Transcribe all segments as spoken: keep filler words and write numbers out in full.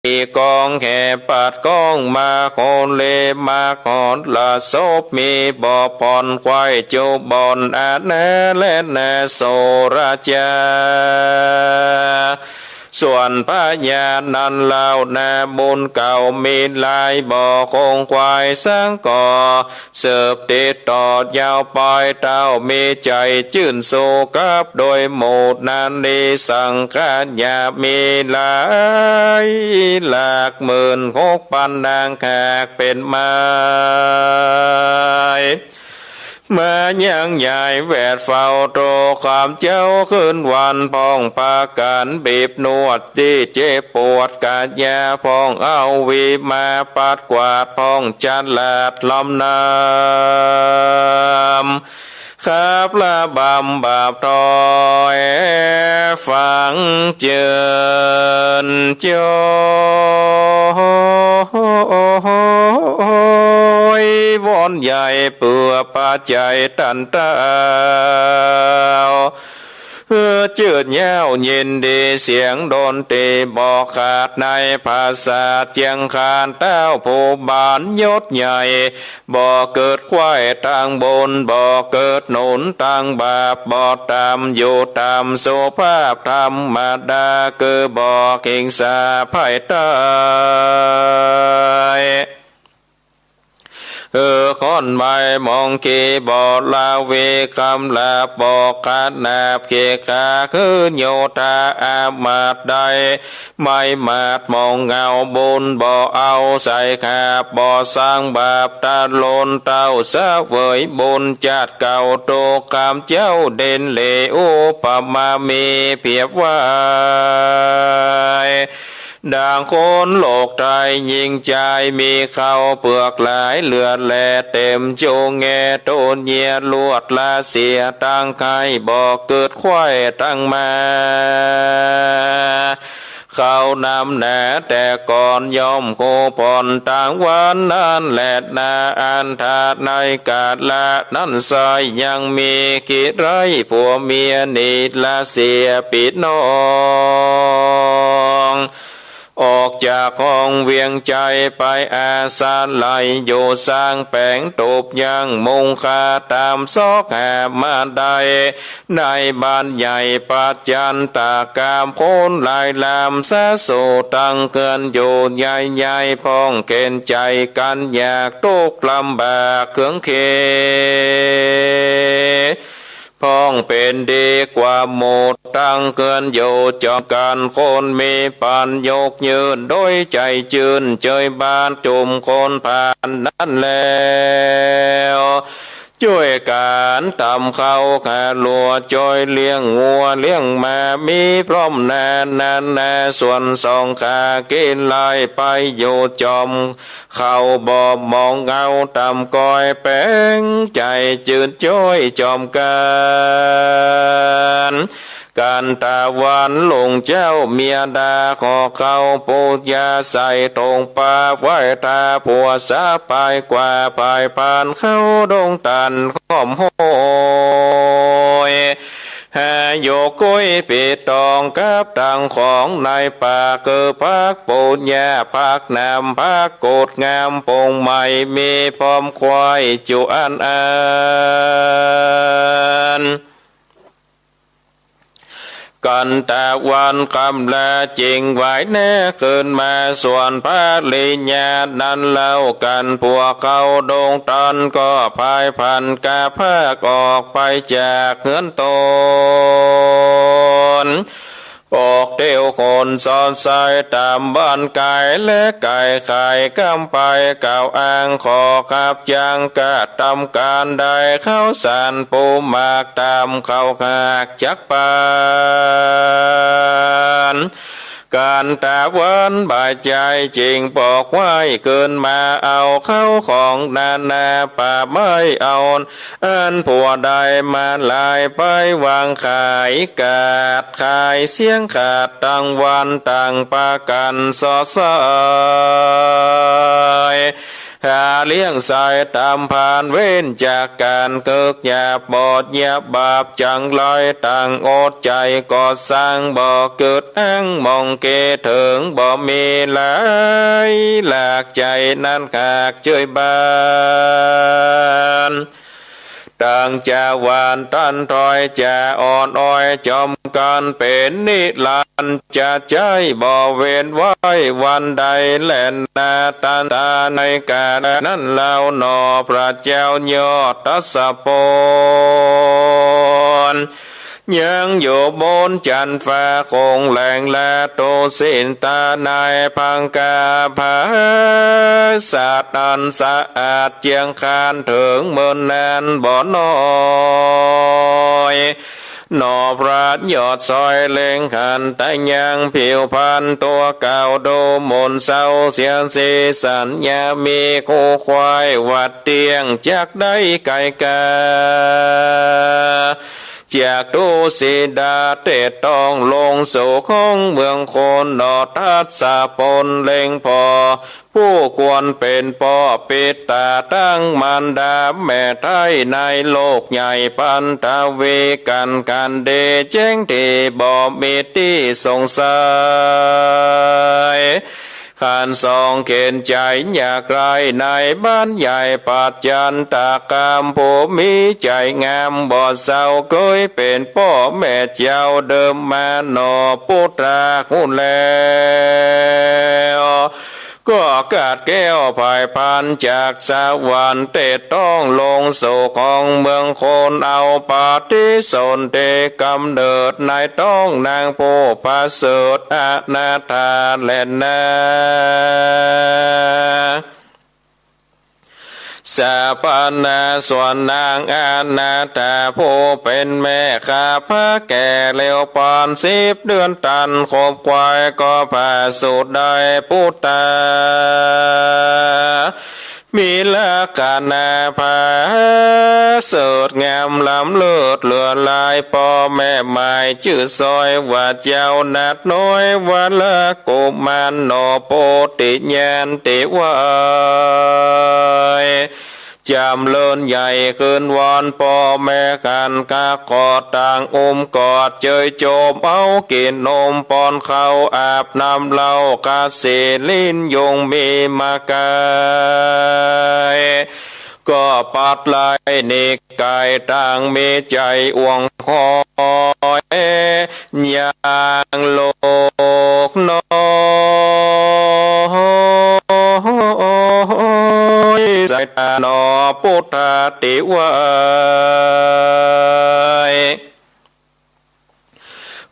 มีกองแห่ปัดกองมาโหนเลมาหอนละศพ มีบ่อผ่อนควายจุบ่อนอาณาและนาโสระจา ส่วนพญานั้นเล่านาบุญเก่ามีหลาย บ่อคงควายสังก่อ สืบติดต่อยาวไป เต้ามีใจ๋จื้นสู่กับโดยหมู่นารีสังขยามีหลายหลักหมื่นหกปันนางหากเป๋นไม้ มายังใหญ่แวดเฝ้าโตข้าพเจ้าคืนวัน พ่องปากั๋นบีบนวดตี้เจ็บปวด กะยาพ่องเอาหวีมาปัดกวาด พ่องจัดลาดลำน้ำ ขับระบำบาปถอย ฟังเจิญจอย วอนใหญ่เปื้อปัจจัยตันเต้า เออ จืดยาวยินดีเสียงดนตรีบ่ขาด ในภาษาเจียงคาน เต้าผู้บานยศใหญ่ บ่เกิดไขว้ตางบุญ บ่เกิดหนุนตางบาป บ่ต่ำอยู่ต่ำสุภาพธรรมดา คือบ่เกรงสาภัยตาย เออ ข้อนไม้มองขีบ่ละเวกำลาบ บ่ขนาบเขกขา คือโยธาอามาตย์ใด ไม้มาดมองเงาบุญ บ่เอาใส่ขาบ บ่สร้างบาปตะลน เต้าเสวยบุญจาติเก่า ตุกข้าพเจ้าเด่นเหลอุปมามีเปรียบไว้ ดังคนโลกไตยิ่งใจมีเข้าเปลือกหลาย เหลือแลเต็มจูงแง โตเยียลวดละเสียตั้งไข่ บ่เกิดไขว้ตั้งมา เข้านำหนาแต่ก่อน ย่อมโคผ่อนตางวันนั้นแลนา อันธาในกาละนั้นไส้ ยังมีกิไรผัวเมียนิละเสียปี้น้อง ออกจากห้องเวียงใจ๋ไปอาศัยอยู่ สร้างแป๋งตูบยังมุงคา ต๋ามซอกหามาได้ ในบ้านใหญ่ปัจจันตกาม คนหลายลามสะโสตั้งเกือนอยู่ ใหญ่ๆ พ่องเข็ญใจ๋กั๋นอยาก ตุ๊กข์ลำบากเคืองเข พ่องเป๋นดีกว่าหมู่ ตั้งเกือนอยู่จอมกั๋น คนมีปัญญกยืน โดยใจ๋จื้นเจยบาน จุมคนผ่านนั้นแล้ว จ้วยกั๋นตำข้าวหาลัว จ้อยเลี้ยงงัวเลี้ยงหมา มีพร้อมนานานา ส่วนสองขากินไล่ไปอยู่จอม เขาบ่มองเงาต่ำก้อย แป๋งใจ๋จื้นจ้อยจอมกั๋น กันตะวันลงเจ้าเมียดา ขอเข้าปูยาใส่ตรงปา ไหว้ตาผัวสาปายกว่า พายผ่านเข้าดงตันห้อมห้อย หาหยวกกล้วยปีตองกับตังของในป่า คือผักปูญา ผักหนาม ผักกูดงาม ปงใหม่มีพร้อม ควายจุอันอัน กันตะวันกำลาจิ่งไหวแน่คืนมา ส่วนภริยานั้นเล่ากัน พวกเขาดงตันก็พายพันกาพากออกไปจากเฮือนตน ออกเตียวขนสอดสายต๋ามบ้านก๋ายและก๋ายขายกำไป กล่าวอ้างขอขับจ้างกระตำก๋าน ได้ข้าวสารปูหมากต๋ามข้าวหากจักปัน กันตะวันบ่ายจายจิ่งปอกไหว้คืนมา เอาข้าวของนานาป่าไม้เอา อันผัวได้มาหลายไปวางขายกาดขายเสี้ยงขาดตังวันตังปากั๋นสอดสาย หาเลี้ยงใส่ต๋ามผาน เว้นจากก๋านกึกยาก บ่เยียะบาปจังไร ตั้งอดใจ๋ก่อสร้าง บ่กึ๊ดอ้างมองเก เถิงบ่มีหลาย หลากใจ๋นั้นหากเจยบาน ตังจาหวานตันถอย จาอ่อนอ้อยจอมกั๋น เป๋นนิรันดร์ จะใจ๊บ่เว้นไว้วันใดแลนา ตันต๋าในก๋าลนั้นเล่าหนอ พระเจ้ายอดทศพล ยังอยู่บนจั๊นฟ้าคงแหล่งละ ตุสิตาในพังกาผา สัตว์อันสะอาดเจียงคาน เถิงเมินนานบ่น้อย หนอพระยอดซอยเล็งหัน แต่ยังผิวพรรณตั๋วเก่าดูหม่นเศร้าเสีย สีสัญญามีคู่ควาย หวัดเตี้ยงจักได้ไก๋กา จากตุสิตาเตศต้องลงสู่ของเมืองคน หนอทศพลเล็งผ่อ ผู้ควรเป๋นป้อ ปิดต๋าตังมารดาแม่ไท้ ในโลกใหญ่ปันทวี กั๋นกั๋นดีแจ้งดี บ่มีตี้สงสัย ขันสองเข็ญใจ๋อยากไร้ในบ้านใหญ่ปัจจันตคาม ผู้มีใจ๋งามบ่เศร้า เกยเป๋นป้อแม่เจ้าเดิมมาหนอ ปุตตาฮู้แล้ว ก็กาดแก้วผายพรรณจากสวรรค์ เตศต้องลงสู่ของเมืองคน เอาปฏิสนธิกำเนิดในต้องนางผู้ประเสริฐอนาถาแลนา สาปนาส่วนนางอนาถาผู้เป๋นแม่ ข้าพระแก่เร็วปานสิบเดือนตัน ขบควายก็ผาสุดได้ปุตตา มีลักษณะผาเสริฐงามล้ำเลิศเหลือหลาย ป้อแม่หมายจื้อซอยว่าเจ้าหนาดน้อยวรกุมาร หนอโพธิญาณเตไว้ จ๋ำเริญใหญ่ขึ้นวอนป้อแม่ขัน กาขอดต่างอุ้มกอดเจยโจม เอากิ๋นนมป้อนข้าวอาบน้ำเหล้า กาเสลินยงมีมากาย ก็ปัดไล่นิกายต่างมีใจ๋อ่วงคอย อย่างโลกน้อยสายตาหนอปุตตาเตไว้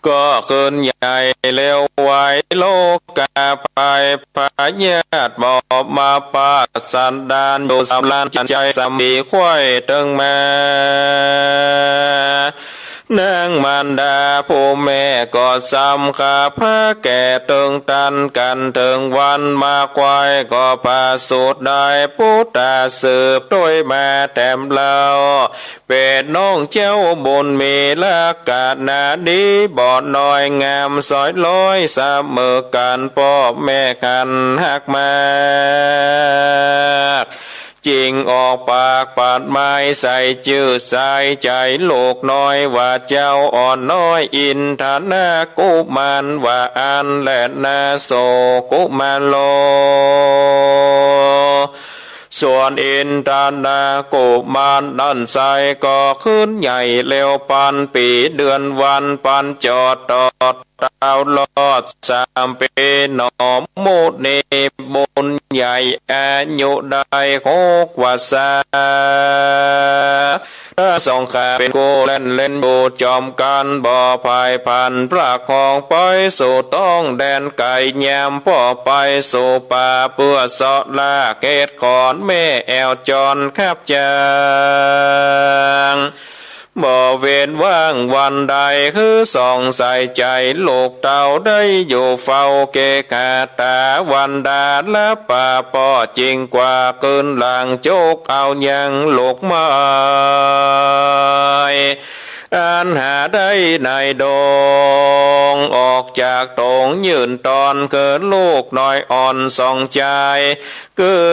ก็ขึ้นใหญ่เร็วไว โลกาภัยพยาธิบ่มาปาดสันดาน อยู่สำราญจิตใจ๋สามีควายเถิงมา นางมารดาผู้แม่ก็ซ้ำ ข้าพระแก่เถิงตันกั๋นเถิงวัน มาควายก็ผาสุดได้ปุตตาสืบตวยมาแถมเล่า เป๋นน้องเจ้าบุญมีลักษณะดี บ่น้อยงามสอยร้อยเสมอกั๋น ป้อแม่ขันฮักมาก จึงออกปากปาดไม้ใส่จื้อใส่ใจ๋ลูกน้อยว่าเจ้าอ่อนน้อยอินทนากุมาร ว่าอั้นแลนา โสกุมารโล ส่วนอินทนากุมารนั้นไส้ก็ขึ้นใหญ่เร็วปันปี๋เดือนวัน ปันจอดตอดเต้ารอดสามปี๋หนอ มุนีบุญใหญ่อายุได้หกวรรษา ทั้งสองข้าเป๋นคู่แล่นเล่นอยู่จอมกั๋น บ่ผายผันพระคองไปสู่ต้องแดนไก๋ ยามป้อไปสู่ป่าเปื้อเซาะลากเห็ดขอน แม่แอ่วจอนขับจาง บ่เว้นว่างวันใด คือส่องใส่ใจ๋ลูกเต้าได้อยู่เฝ้าเกกาตา วันดาละป่าป้อจึงกว่าคืนหลัง จกเอายังลูกไม้ เ อันหาได้ในดง ออกจากตรงยื่นตอน คือลูกน้อยอ่อนสองจาย คือ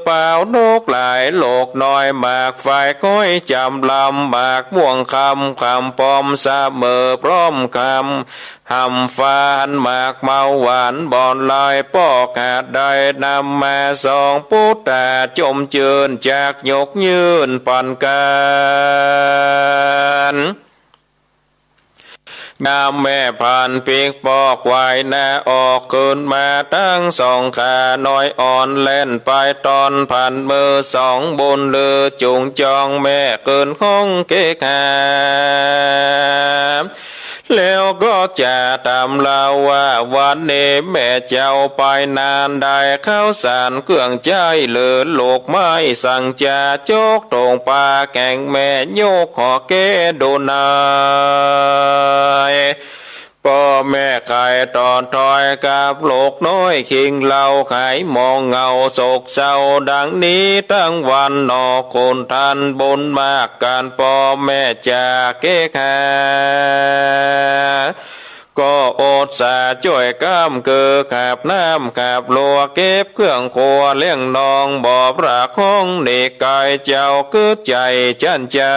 เป๋านกหลาย ลูกน้อยหมากฝาย ก้อยจำลำ หมากม่วงคำ คำปอมเสมอพร้อมคำ หำฟ้าอันหมากเมาหวานบ่อนลอย ปอกหาได้นำมาสอง ปุตตาจมจื้น จักยกยื่นปันกั๋น ยามแม่ผ่านปิ๊กปอกไหว้หน้าออก ขึ้นมาตังสองขา น้อยอ่อนแล่นไปตอนผัน มือสองบุญลือจุงจอง แม่ขึ้นห้องเก๊กหา แล้วก็จะต๋ามเล่าว่า วันนี้แม่เจ้าไปนาน ได้ข้าวสารเครื่องใจ๊ หรือลูกไม้สังจา จกถงปาแก๋ง แม่ยกขอแก้ดูหน่อย ป้อแม่ใค่ต่อถ้อยกับลูกน้อย คิงเล่าไขมองเหงาโศกเศร้า ดังนี้ตังวันหนอ คนท่านบุญมาก ก๋านป้อแม่จ๋าเก๊กหา ก็อดสาจ้วยก้ำ คือขับน้ำขับลัว เก็บเครื่องครัวเลี้ยงน้อง บ่ปรากห้องหนีไกล เจ้ากึ๊ดใจ๋จั้นใจ๋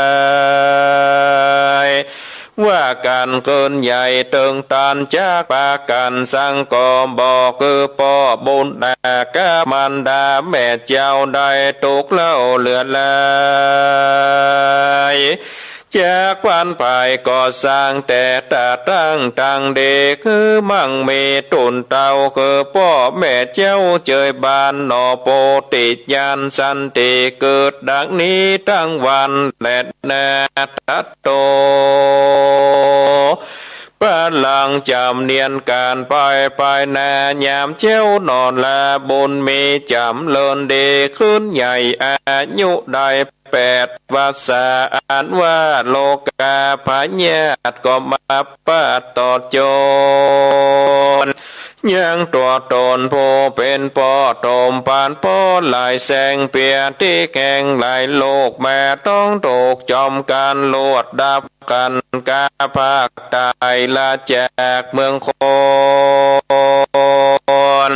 ว่ากั๋นเกินใหญ่เติงตัน จักปากั๋นสังก็บ่ คือป้อบุญนากับมารดา แม่เจ้าได้ตุ๊กข์เล่าเหลือหลาย จักปันภัยก็สร้าง แต่ตาตั้งตังดี คือมั่งมีตุนเต้า คือป้อแม่เจ้าเจยบานหนอ โปติญาณสันติเกิด ดังนี้ตังวันแลนา ทัตโต ปะลังจ๋ำเนียนก๋านไป ไปนายามเจ๊าหนอ ลาบุญมีจ๋ำเลินดี ขึ้นใหญ่อายุได้แปดวรรษา อันว่าโรคาพยาธิก็มาปาดตอดโจร ยังตั๋วต๋นผู้เป๋นป้อ ถมปานป้อหลายแสง เปียตี้แข่งหลายโลก มาต้องถูกจอมกั๋น ลวดดับกั๋น กาภาคต๋ายละจากเมืองคน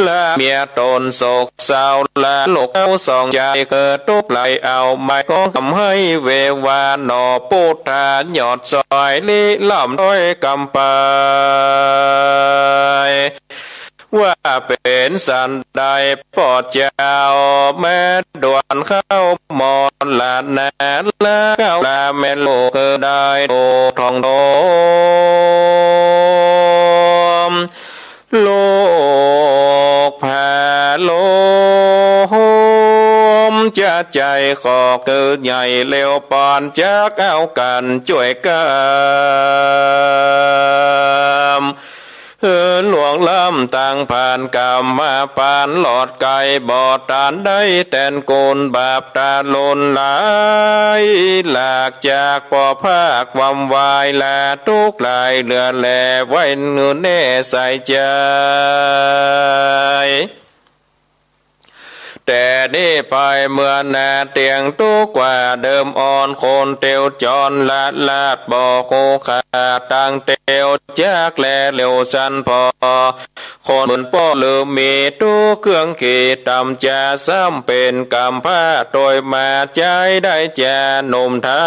ละเมียต๋นโศกเศร้า ละลูกเต้าสองจาย เกิดตุ๊กข์ไหลเอา ไม้ของกำไห้เววาหนอ ปุทธายอดซอย ลิล่ำถ้อยกำไป ว่าเป๋นสันใด ป้อเจ้าแม่ด่วนเข้ามรณะ ละเข้าละแม่ลูกคือได้ถูกท่องโทม ลูกผาลม จะใจ๋ขอคือใหญ่เร็วปาน จักเอากั๋นจ้วยกำ หื้อล่วงล้ำตังผ่านกรรมมาปานหลอดไกล บ่ตันได้แตนกุนบาปตาลุนหลาย หลากจากป้อภาควำวาย ละตุ๊กข์หลายเหลือแล ไว้เนื้อแน่ใส่ใจ๋ แต่นี้ไปเมื่อหน้าเตียงตุ๊กข์กว่าเดิมอ่อน คนเตียวจรละลาดบ่ฮู้ค่า ตังเตียวจากแลเร็วสั้นผ่อ คนเหมือนป้อลืมมีตุ๊กข์เครื่องขีดต่ำ จะซ้ำเป๋นกำพร้าโตยมาใจ๊ได้จาหนุ่มเฒ่า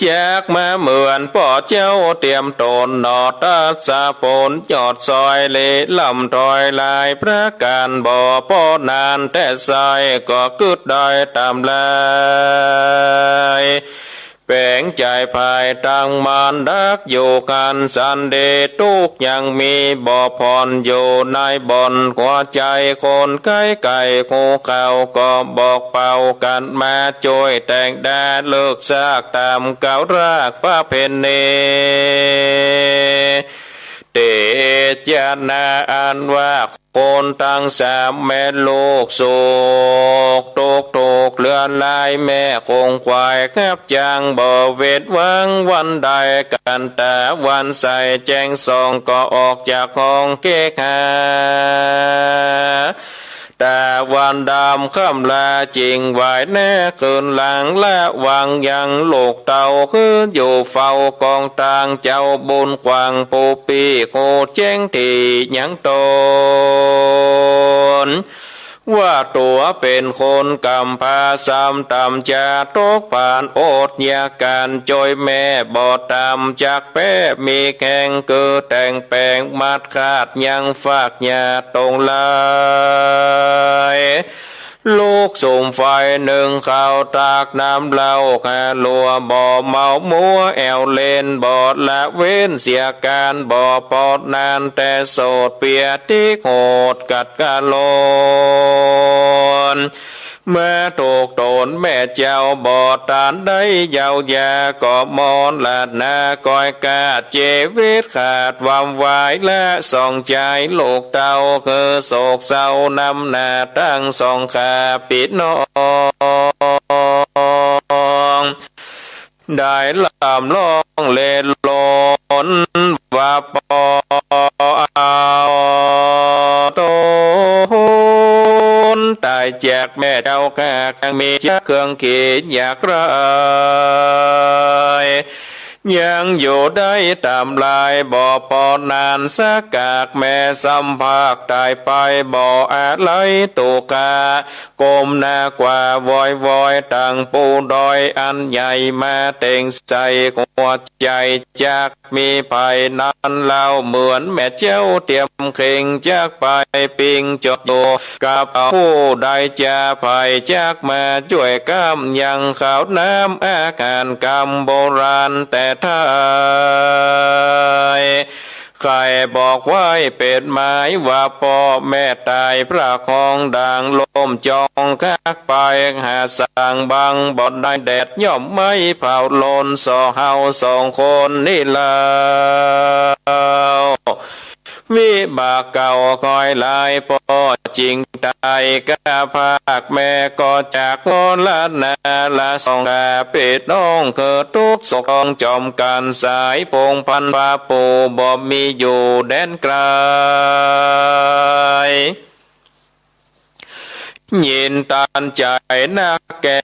จักมาเหมือนป้อเจ้าเตียมต๋นหนอ ทัศพลยอดซอย ลิล่ำถ้อยหลายประก๋าน บ่ป้อนานแต่ใส ก็กึ๊ดได้ต๋ามลาย แป๋งใจ๋ภายตังมานดักอยู่หั้นสันดี ตุ๊กข์ยังมีบ่ผ่อน อยู่ในบ่อนหัวใจ๋คนใก้ไก่ ฮู้ข่าวก็บอกเป่ากั๋นมาจ้วยแต่งดา เลิกซากต๋ามเก่ารากประเพณี เตจนาอันว่าคนตังสามแม่ลูกสุขตุ๊กข์ถูกเหลือหลาย แม่คงขวายครับจ้างบ่เวทหวังวันใด กั๋นต๋าวันใสแจ้งส่อง ก็ออกจากห้องเก๊กหา ต๋าวันดำค่ำลาจิ่งไหว้แน่คืนหลัง ละวังยังลูกเต้า คืออยู่เฝ้ากองตาง เจ้าบุญกว้างผู้ปี้ฮู้แจ้งตี้ยังต๋น ว่าตั๋วเป๋นคนก๋ำพร้า ซ้ำต่ำจะตกผานอดยาก ก๋านจ้วยแม่บ่ต่ำจักแป๊ มีแฮงคือแต่งแป๋ง มัดขาดยังฝากหญ้าตรงไหล ลุกสุมไฟนึ่งข้าวตากน้ำเหล้า หาลัวบ่เมามัว แอ่วเล่นบ่ละเว้น เสียก๋านบ่ปอดนาน แต่โสดเปียตี้โหดกัดกะลอน มาถูกต๋นแม่เจ้าบ่ตันได้เยียวยา ก็มรณะก้อยกาด จีวิตขาดความหวาย ละสองจายลูกเต้า คือโศกเศร้านำหน้าตังสองข้าปี้น้อง ได้ลำร้องเล่นลนว่าปอเอาต๋นต๋ายจากแม่เจ้าข้า ยังมีจักเครื่องขีดอยากได้ ยังอยู่ได้ต๋ามลาย บ่ปอนานสักกาก แม่ซ้ำพรากต๋ายไป บ่อาลัยตุ๊กข์ ก้มหน้ากว่าวอยวอย ตังปูดอยอันใหญ่ มาเต็งใส่หัวใจ๋ จักมีไผนั้นเล่า เหมือนแม่เจ้าเตียมเข่ง จักไปปิงจอดอยู่กับผู้ใด จาไผจักมาจ้วยก้ำ ยังข้าวน้ำอาหารกำโบราณแต่ไท้ ใค่บอกไว้เป๋นหมายว่า ป้อแม่ต๋ายพระคองดังล่มจองคักไป หาสร้างบังบ่ได้ แดดย่อมไหม้เผาลน ส่อเฮาสองคนนี้แล้ว วิบากเก่าก้อยหลาย ป้อจิ่งต๋ายกาพราก แม่ก็จากมรณะ ละสองข้าปี้น้อง คือตุ๊กข์โศกร้องจอมกั๋น สายพงศ์พันธุ์พระปู่ บ่มีอยู่แดนไก๋ ยินตันใจ๋นักแก่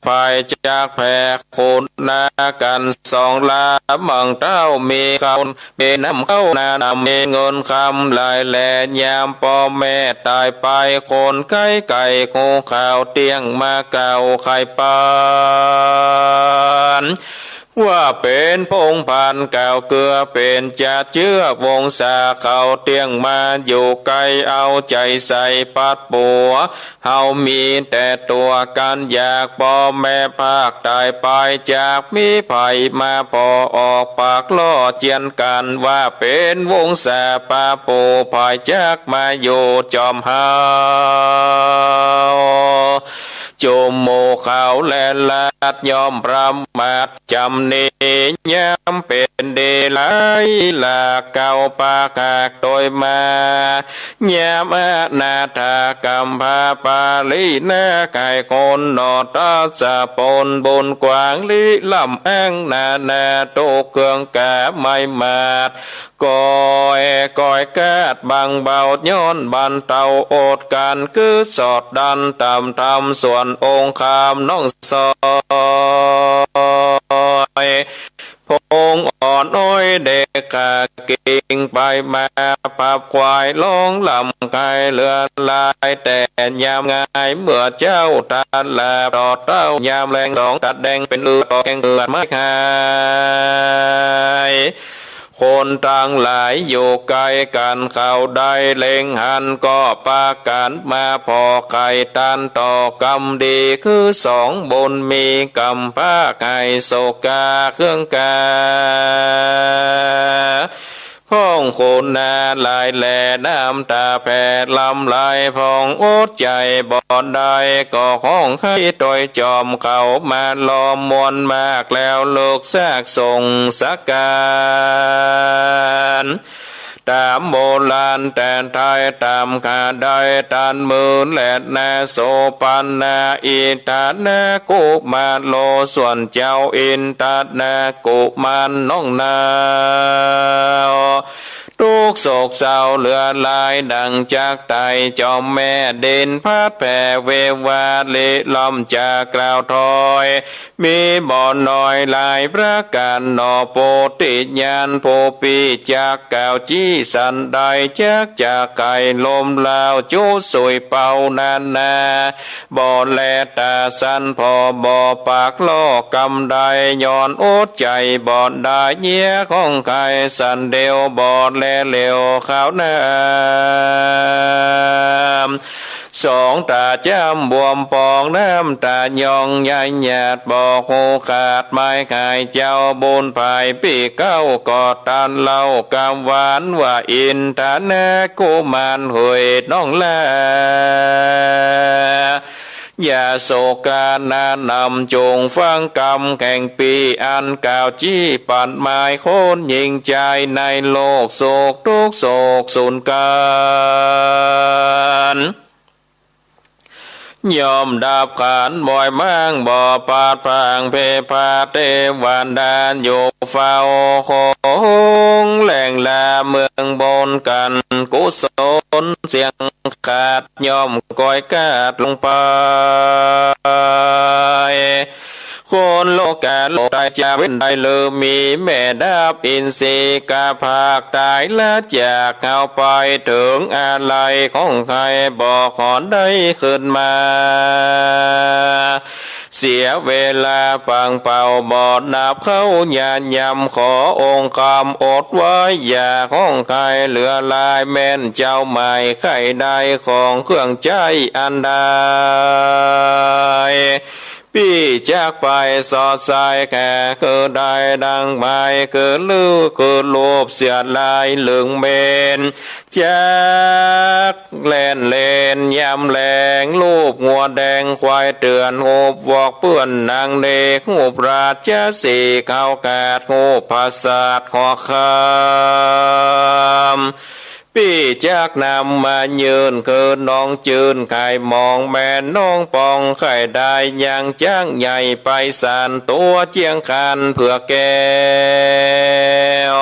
ไผจักแผ่คุณนากั๋นสองลา มั่งเต้ามีข้าว มีน้ำข้าวนาน้ำ มีเงินคำหลายแล ยามป้อแม่ต๋ายไป คนไข้ไก่หูข่าวเตี้ยงมาเก่าไข่ปัน ว่าเป๋นพงศ์พันธุ์เก่าเกื้อ เป๋นจาดเจื้อวงศา เขาเตี้ยงมาอยู่ใก้ เอาใจ๋ใส่ปัดปั๋ว เฮามีแต่ตั๋วกั๋นอยาก ป้อแม่พรากต๋ายไป จักมีไผมาผ่อออกปากล่อเจียนกั๋น ว่าเป๋นวงศาป้าปู่ ไผจักมาอยู่จอมเฮา จุมหมู่เขาและลาดย่อมประมาท จ๋ำนี้ยามเป๋นดีหลาย ละเก่าปากหากโตยมา ยามอนาถากำพร้าปาลีนา ไก่คนหนอตัดสะปน บุญกว้างลี้ล้ำอ้างนานา ตุ๊กข์เคืองกาไม่มาด ก้อยก้อยกาดบังเบา ย้อนบรรเทาอดกั๋น คือสอดดันต๋ามธรรม ส่วนองค์คำน้องซอย พงศ์อ่อนอ้อยเด็กขากิ่งไปมา ผับควายร้องลำไคเหลือหลาย แต่ยามงายเมื่อเจ๊าตัดหลาบ ต่อเต้ายามแลงสองตัดแดง เป๋นเอือดออกแกงเอือดไม้ขาย คนตังหลายอยู่ใก้กั๋น เขาได้เล็งหัน ก็ปากั๋นมาผ่อไข่ตัน ต่อกำดีคือสองบุญมี กำพร้าไข่โศกาเคืองกา พ่องคุณนาหลายแล น้ำต๋าแผ่ลำไหล พ่องอดใจ๋บ่ได้ ก็ฮ้องไห้โตยจอม เขามาล้อมมวลมาก แล้วเลิกซากส่งสักก๋าน ต๋ามโบราณแต่ไท้ ต๋ามข้าได้ตันมือแลนา โสภณาอินทนากุมารโล ส่วนเจ้าอินทนากุมารน้องนา ตุ๊กข์ โศกเศร้าเหลือหลายดั่งจักต๋าย จอมแม่ดินพัดแผ่เววา ลิลอมจะกล่าวถอย มีบ่น้อยหลายประก๋านหนอ โปธิญาณผู้ปี้จักกล่าวจี้สันใด จักจะไขลมลาวจุสุยเป่านานา บ่แลต๋าสันผ่อ บ่ปากลอกกำใด ย้อนอดใจ๋บ่ได้ เยียะของใค่สันเดียว บ่แลเหลียวขาวน้ำ สองต๋าจ้ำบวมปอง น้ำต๋ายองใหญ่หยาด บ่ฮู้ขาดหมาย ใค่เจ้าบุญภายปี้เก๊า ก็ตันเล่ากำหวานว่า อินทนากุมารเหยน้องหล้า อย่าโศกานาหนำ จงฟังกำแห่งปี้ อันกล่าวจี้ปัดหมาย คนหญิงจายในโลก สุขทุกข์โศกสูญกั๋น ย่อมดับขันบ่อยม้าง บ่ปราดพราก เพพาเตวดาอยู่เฝ้า คงแหล่งลาเมืองบนกั๋น กุศลเสี้ยงขาด ย่อมก้อยกาดลงไป คนโลกาโลกต๋ายจะเว้นได้หรือ มีแม่ดาบอินทรีย์กาผาก ต๋ายละจากเฮาไป เถิงอาลัยของใค่ บ่ขอได้คืนมา เสียเวลาปังเป่า บ่นับเข้ายานยำ ขอองค์คำอดไว้ อย่าของใค่เหลือหลาย แม่นเจ้าหมายใค่ได้ ของเครื่องใจ๊อันใด ปี้จักไปสอดสายแก่ คือได้ดังหมาย คือลือคือรูปเสี้ยนลายเหลืองเบญ จักแล่นเล่นยามแลง รูปงัวแดงควายเถื่อน ฮูปวอกเปื้อนนางเนก ฮูปราชสีห์ขาวกาด ฮูปผาสาทหอคำ ปี้จักนำมายื่น คือน้องจื้นไข่มอง แม่น้องปองไข่ได้ ยังจ๊างใหญ่ไปสาน ตั๋วเจียงคานเผือกแก้ว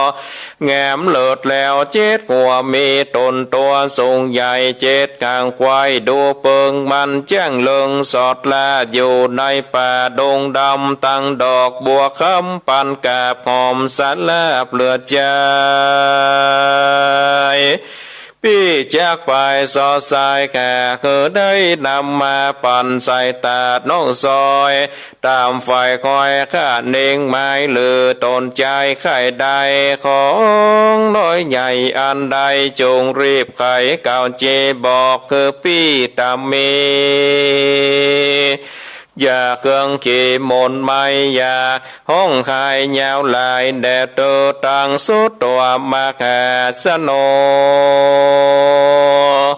งามเลิศแล้วเจ็ดหัว มีต๋นตั๋วสูงใหญ่เจ็ดข้าง ควายดูเปิงมันจ้างเลิง สอดลาอยู่ในป่าดงดำ ตังดอกบัวคำปันกาบหอม สาลาบเหลือใจ๋ ปี้จักไปสอดสายแก่ คือได้นำมาปันใส่ตาดน้องซอย ต๋ามฝ่ายคอยข้าเน่งหมาย หรือต๋นใจ๋ใค่ได้ ของน้อยใหญ่อันใด จงรีบไขกล่าวเจบอก คือปี้ต๋ามี อย่าเคืองขีหม่นไมยา ฮ้องไห้ยาวหลาย แด่เตียวตังสุดตั๋วมหาสนุก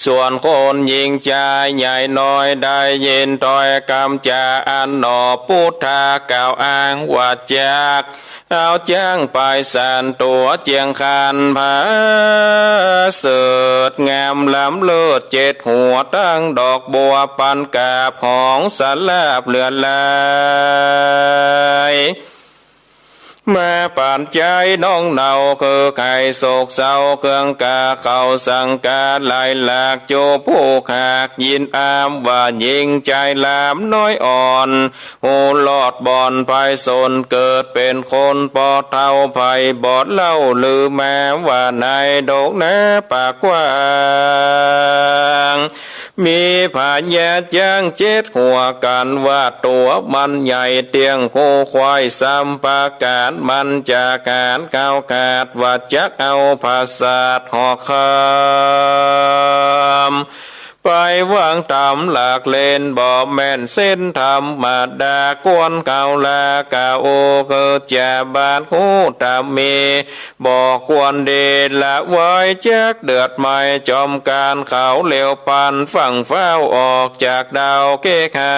ส่วนคนหญิงจายใหญ่น้อย ได้ยินถ้อยกำจ๋าอั้นหนอ พุทธากล่าวอ้างว่าจัก เอาจ๊างไปสานตั๋วเจียงคานผาเสริฐ งามล้ำเลิศเจ็ดหัว ตังดอกบัวปันกาบหอม สาลาบเหลือหลาย มาปันใจ๋น้องเนา คือไขโศกเศร้า เครื่องกาเข้าสังกาหลายหลาก จูผู้ขากยินอาม ว่าหญิงจายหลามน้อยอ่อน ฮู้ลอดบ่อนภัยสน เกิดเป๋นคนปอเฒ่า ใผบอดเล่าลือมา ว่าในดงนาป่ากว้าง มีผญาจ๊างเจ็ดหัว กั๋นว่าตั๋วมันใหญ่เตี้ยง ฮู้ควายสามประก๋าน มันจะก๋านก้าวขาด ว่าจักเอาผาสาทหอคำ ไปวางต๋ามหลักเลน บ่แม่นเส้นธรรมดา ควรเขาลากาโอ คือจะบาดฮู้ต๋ามี บ่ควรดีละไว้ จักเดือดไหม้จอมก๋าน เขาเหลียวปันฝั่งฟ้าวออกจากดาวเกขะ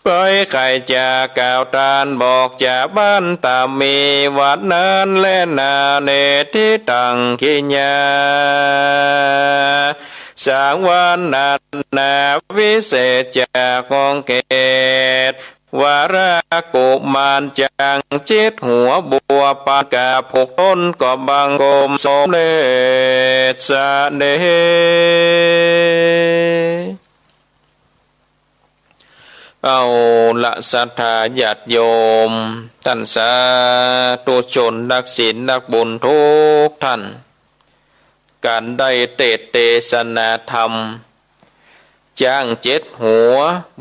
ไปไขจะกล่าวตานบอกจะบ้านต๋ามี วันนั้นแลนา เนติตังขิญา สังวรนานา วิเศษจากของเขต วรกุมารจ๊างเจ็ดหัวบัวปันกาบหกต้นก็บังคมสมเด็จเสด็จ เอาละศรัทธาญาติโยม ต้านสาธุชนนักศีลนักบุญทุกท่าน ก๋านได้เตสน์เตสนาธรรม จ๊างเจ็ดหัว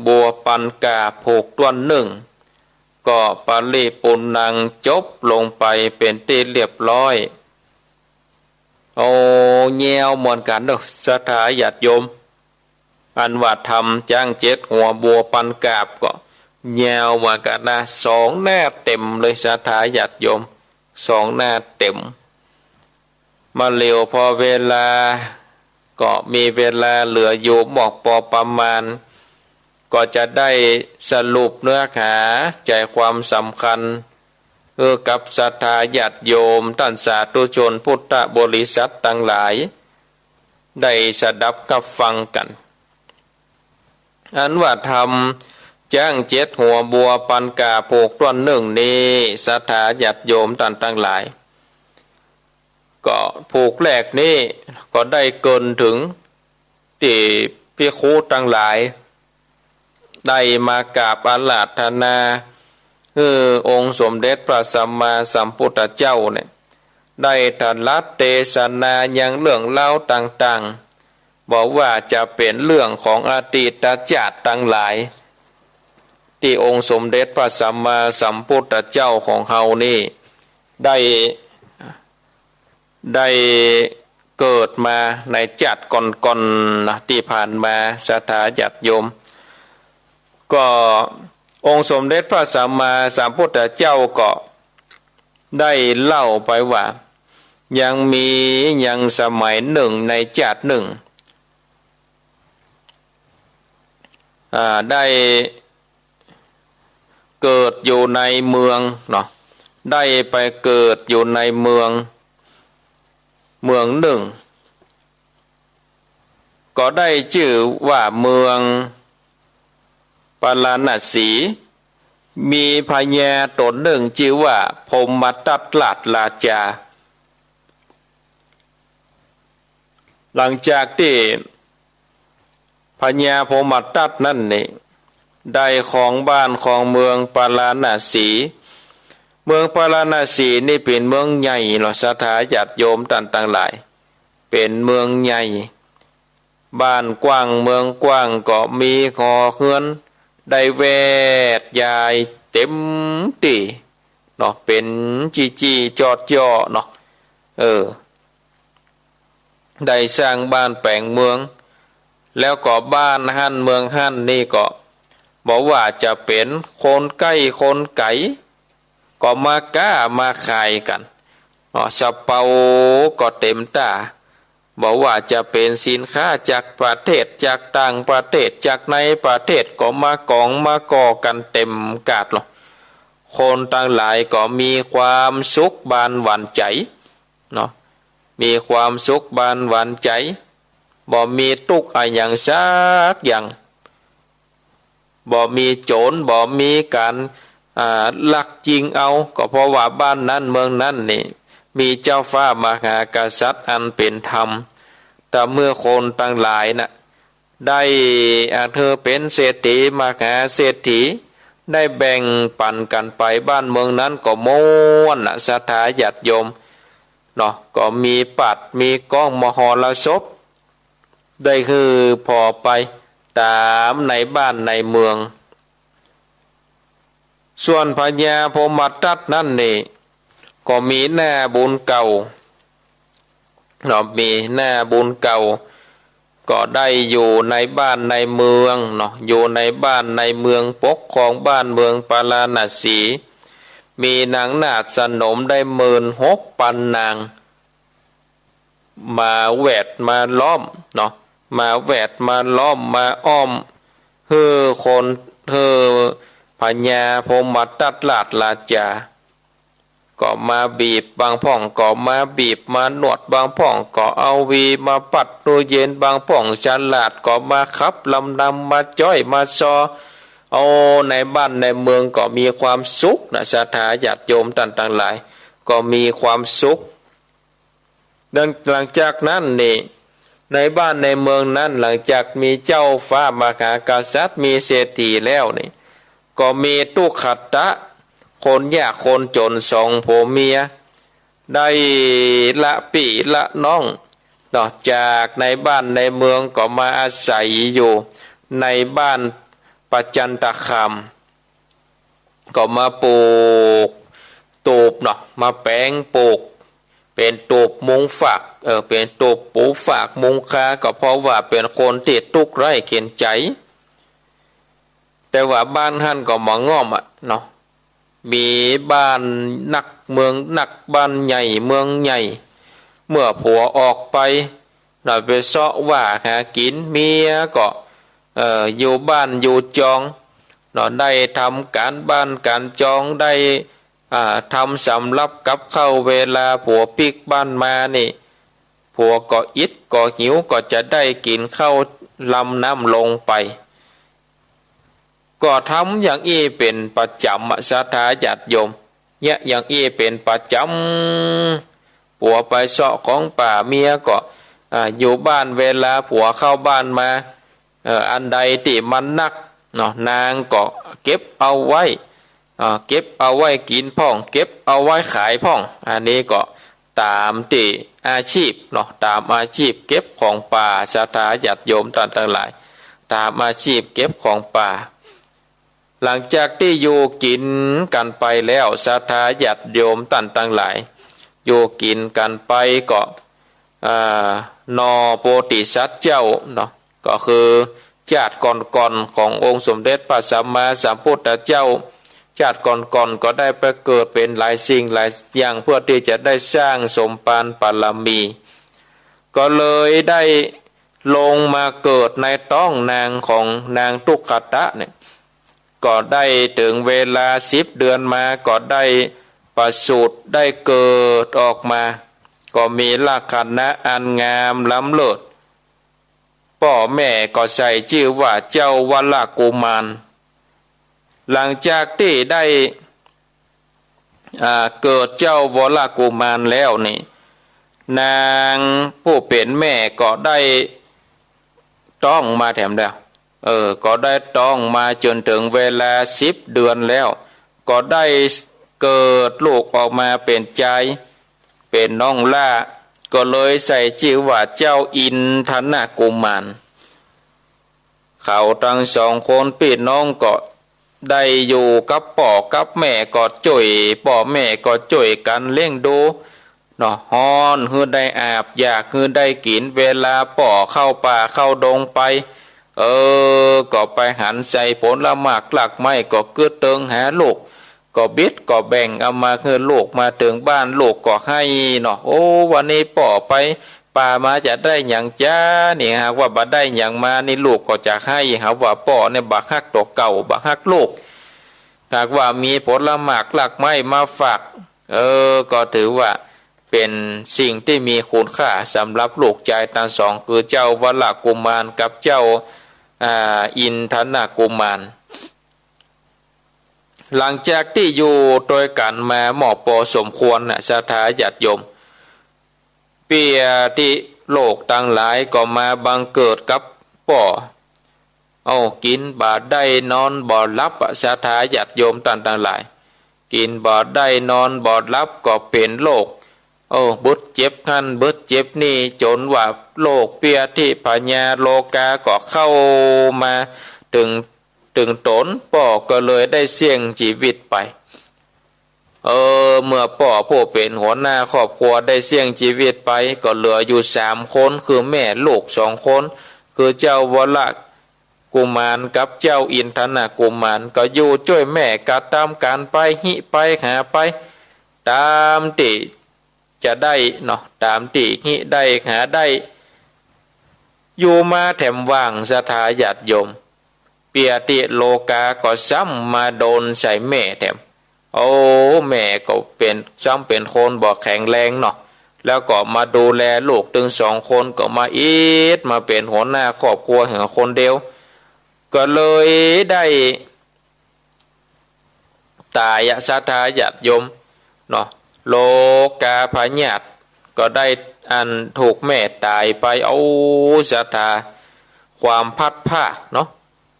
บัวปันกาบหกต้นนึ่ง ก็ปริปูรณัง จบลงไปเป๋นตี้เรียบร้อย โอ้ ยาวเหมือนกั๋นเนาะ ศรัทธาญาติโยม อันว่าธรรมจ๊างเจ็ดหัวบัวปันกาบก็ยาวเหมือนกั๋นนะ สองหน้าเต๋มเลย ศรัทธาญาติโยม สองหน้าเต๋ม มาเหลียวพอเวลา ก็มีเวลาเหลืออยู่มากปอประมาณ ก็จะได้สรุปเนื้อหาใจ๋ความสำคัญ หื้อกับศรัทธาญาติโยม ต้านสาธุชนพุทธบริษัทตังหลาย ได้สดับกับฟังกั๋น อันว่าธรรมจ๊างเจ็ดหัวบัวปันกาบหกต้นนึ่งนี้ ศรัทธาญาติโยมต้านตังหลาย ก็ผูกแรกนี้ก็ได้เกริ่นเถิงตี้ภิกขุตังหลาย ได้มากราบอาราธนา หื้อองค์สมเด็จพระสัมมาสัมพุทธเจ้าเนี่ย ได้ตรัสเตสนายังเรื่องราวต่างๆ บ่ว่าจะเป๋นเรื่องของอดีตชาติตังหลาย ตี้องค์สมเด็จพระสัมมาสัมพุทธเจ้าของเฮานี่ ได้ ได้เกิดมาในชาติก่อนๆ นะ ตี้ผ่านมา ศรัทธาญาติโยม ก็องค์สมเด็จพระสัมมาสัมพุทธเจ้าก็ได้เล่าไปว่า ยังมี ยังสมัยนึ่งในชาตินึ่ง อ่า ได้ เกิดอยู่ในเมืองเนาะ ได้ไปเกิดอยู่ในเมือง เมืองนึ่ง ก็ได้จื้อว่าเมืองปาราณสี มีพญาต๋นนึ่งจื้อว่าพรหมทัตราชราชา หลังจากตี้ พญาพรหมทัตนั้นนี่ ได้ครองบ้านครองเมืองปาราณสี เมืองปาราณสีนี่เป๋นเมืองใหญ่เนาะ ศรัทธาญาติโยมต้านตังหลาย เป๋นเมืองใหญ่ บ้านกว้างเมืองกว้าง ก็มีหอเฮือนได้แวดยายเต๋มตี้เนาะ เป๋นจี้ๆ จ๊อดจ้อเนาะ เออ ได้สร้างบ้านแป๋งเมือง แล้วก็บ้านหั้นเมืองหั้นนี่ก็ บ่ว่าจะเป๋นคนใก้คนไก๋ ก็มาก๊ามาขายกั๋นเนาะ สะเปาก็เต๋มต้า บ่ว่าจะเป๋นสินค้าจากประเทศ จากต่างประเทศ จากในประเทศ ก็มาก๋องมาก่อกั๋นเต๋มกาดเนาะ คนตังหลายก็มีความสุขบานหวานใจ๋เนาะ มีความสุขบานหวานใจ๋ บ่มีตุ๊กข์อะหยังสักอย่าง บ่มีโจ๋ร บ่มีก๋าน อ่า ลักจิงเอา ก็เพราะว่าบ้านนั้นเมืองนั้นนี่ มีเจ้าฟ้ามหากษัตริย์อันเป๋นธรรม แต่เมื่อคนตังหลายน่ะ ได้ อ่า เธอเป๋นเศรษฐีมหาเศรษฐี ได้แบ่งปั๋นกั๋นไป บ้านเมืองนั้นก็ม่วนน่ะ ศรัทธาญาติโยมเนาะ ก็มีปัด มีก้องมหรสพ ได้หื้อผ่อไปต๋ามในบ้านในเมือง ส่วนพญาพรหมทัตนั้นนี่ ก็มีหน้าบุญเก่าเนาะ มีหน้าบุญเก่า ก็ได้อยู่ในบ้านในเมืองเนาะ อยู่ในบ้านในเมือง ปกครองบ้านเมืองปาราณสี มีนางนาฏสนมได้หมื่นหกปันนาง มาแวดมาล้อมเนาะ มาแวดมาล้อมมาอ้อม หื้อคน หื้อพญาพรหมทัตราชราชา ก็มาบีบ บางพ่องก็มาบีบมานวด บางพ่องก็เอาวีมาปัดตู้เย็น บางพ่องฉลาดก็มาขับลำนำ มาจ้อยมาซอ โอ้ ในบ้านในเมืองก็มีความสุขนะ ศรัทธาญาติโยมต้านตังหลาย ก็มีความสุข หลัง หลังจากนั้นนี่ ในบ้านในเมืองนั้น หลังจากมีเจ้าฟ้ามหากษัตริย์ มีเศรษฐีแล้วนี่ ก็มีตุ๊กขัตตะ คนยากคนจ๋นสองผัวเมีย ได้ละปี้ละน้องเนาะ จากในบ้านในเมืองก็มาอาศัยอยู่ในบ้านปัจจันตคาม ก็มาปลูกตูบเนาะ มาแป๋งปลูก เป๋นตูบมุงฝาก เออ เป๋นตูบปูฝากมุงคา ก็เพราะว่าเป๋นคนตี้ตุ๊กข์ไร้เข็ญใจ๋ แต่ว่าบ้านหั้นก็บ่ง่อมอะเนาะ มีบ้านนักเมืองนัก บ้านใหญ่เมืองใหญ่ เมื่อผัวออกไป หน่อยไปเซาะว่าหากิ๋น เมียก็ เอ่อ อยู่บ้านอยู่จอง เนาะ ได้ทำก๋านบ้านก๋านจอง ได้ อ่า ทำสำรับกับข้าว เวลาผัวปิ๊กบ้านมานี่ ผัวก็อิดก็หิว ก็จะได้กิ๋นข้าวลำน้ำลงไป ก็ทำอย่างอี้เป๋นประจ๋ำอะ ศรัทธาญาติโยม เยียะอย่างอี้เป๋นประจ๋ำ ผัวไปเซาะของป่า เมียก็ อ่า อยู่บ้าน เวลาผัวเข้าบ้านมา เอ่อ อันใดตี้มันนักเนาะ นางก็เก็บเอาไว้ อ่า เก็บเอาไว้กิ๋นพ่อง เก็บเอาไว้ขายพ่อง อันนี้ก็ต๋ามตี้อาชีพเนาะ ต๋ามอาชีพเก็บของป่า ศรัทธาญาติโยมต้านตังหลาย ต๋ามอาชีพเก็บของป่า หลังจากตี้อยู่กิ๋นกั๋นไปแล้ว ศรัทธาญาติโยมต้านตังหลาย อยู่กิ๋นกั๋นไปก็ อ่า หน่อโพธิสัตว์เจ้าเนาะ ก็คือจาติก่อนๆ ขององค์สมเด็จพระสัมมาสัมพุทธเจ้า จาติก่อนๆ ก็ได้ไปเกิดเป๋นหลายสิ่งหลายอย่าง เพื่อตี้จะได้สร้างสมภารบารมี ก็เลยได้ลงมาเกิดในต๊องนางของนางตุ๊กขัตตะเนี่ย ก็ได้เถิงเวลาสิบเดือนมา ก็ได้ประสูติได้เกิดออกมา ก็มีลักษณะอันงามล้ำเลิศ ป้อแม่ก็ใส่จื้อว่าเจ้าวรกุมาร หลังจากตี้ได้ อ่า เกิดเจ้าวรกุมารแล้วนี่ นางผู้เป๋นแม่ก็ได้ต๊องมาแถมแล้ว เออ ก็ได้ต๊องมาจ๋นเถิงเวลาสิบเดือนแล้ว ก็ได้เกิดลูกออกมาเป๋นจาย เป๋นน้องหล้า ก็เลยใส่จื้อว่าเจ้าอินทนกุมาร เขาตังสองคนปี้น้องก็ได้อยู่กับป้อกับแม่ ก็จ้วย ป้อแม่ก็จ้วยกั๋นเลี้ยงดูเนาะ ฮ้อนหื้อได้อาบ อยากหื้อได้กิ๋น เวลาป้อเข้าป่าเข้าดงไป เออ ก็ไปหันใส่ผลหมากรากไม้ ก็กึ๊ดเติงหาลูก ก็บิดก็แบ่งเอามาหื้อลูก มาเถิงบ้านลูกก็ไห้เนาะ โอ้ วันนี้ป้อไปป่ามาจะได้หยังจ๊านี่ หากว่าบ่ได้หยังมานี่ลูกก็จะไห้ หาว่าป้อเนี่ยบ่ฮักตั๋วเก่า บ่ฮักลูก หากว่ามีผลหมากรากไม้มาฝาก เออ ก็ถือว่าเป๋นสิ่งตี้มีคุณค่าสำหรับลูกจายตังสอง คือเจ้าวรกุมารกับเจ้า อ่า อินทนกุมาร หลังจากตี้อยู่ตวยกั๋นมาหม้อปอสมควรน่ะ ศรัทธาญาติโยม เปื้อตี้ลูกตังหลายก็มาบังเกิดกับป้อ เอ้า กิ๋นบ่ได้นอนบ่หลับอะ ศรัทธาญาติโยมต้านตังหลาย กิ๋นบ่ได้นอนบ่หลับก็เป๋นโรค โอ้ บาดเจ็บหั้นบาดเจ็บนี่ จ๋นว่าโรคเปื้อตี้พยาธิโรคาก็เข้ามาเถิง เถิงต๋น ป้อก็เลยได้เสี้ยงจีวิตไป เออ เมื่อป้อผู้เป๋นหัวหน้าครอบครัวได้เสี้ยงจีวิตไป ก็เหลืออยู่สามคน คือแม่ลูกสองคน คือเจ้าวรกุมารกับเจ้าอินทนกุมาร ก็อยู่จ้วยแม่กระตำก๋านไป ฮิไปหาไป ต๋ามตี้จะได้เนาะ ต๋ามตี้ฮิได้หาได้ อยู่มาแถมว่าง ศรัทธาญาติโยม เปื้อตี้โรคาก็ซ้ำมาโดนใส่แม่แถม โอ้ แม่ก็เป๋น ซ้ำเป๋นคนบ่แข็งแรงเนาะ แล้วก็มาดูแลลูกตึงสองคน ก็มาอิดมาเป๋นหัวหน้าครอบครัวเหียคนเดียว ก็เลยได้ ต๋ายอะ ศรัทธาญาติโยมเนาะ โรคาพยาธิก็ได้อันถูกแม่ต๋ายไป โอ้ ศรัทธา ความพลัดพรากเนาะ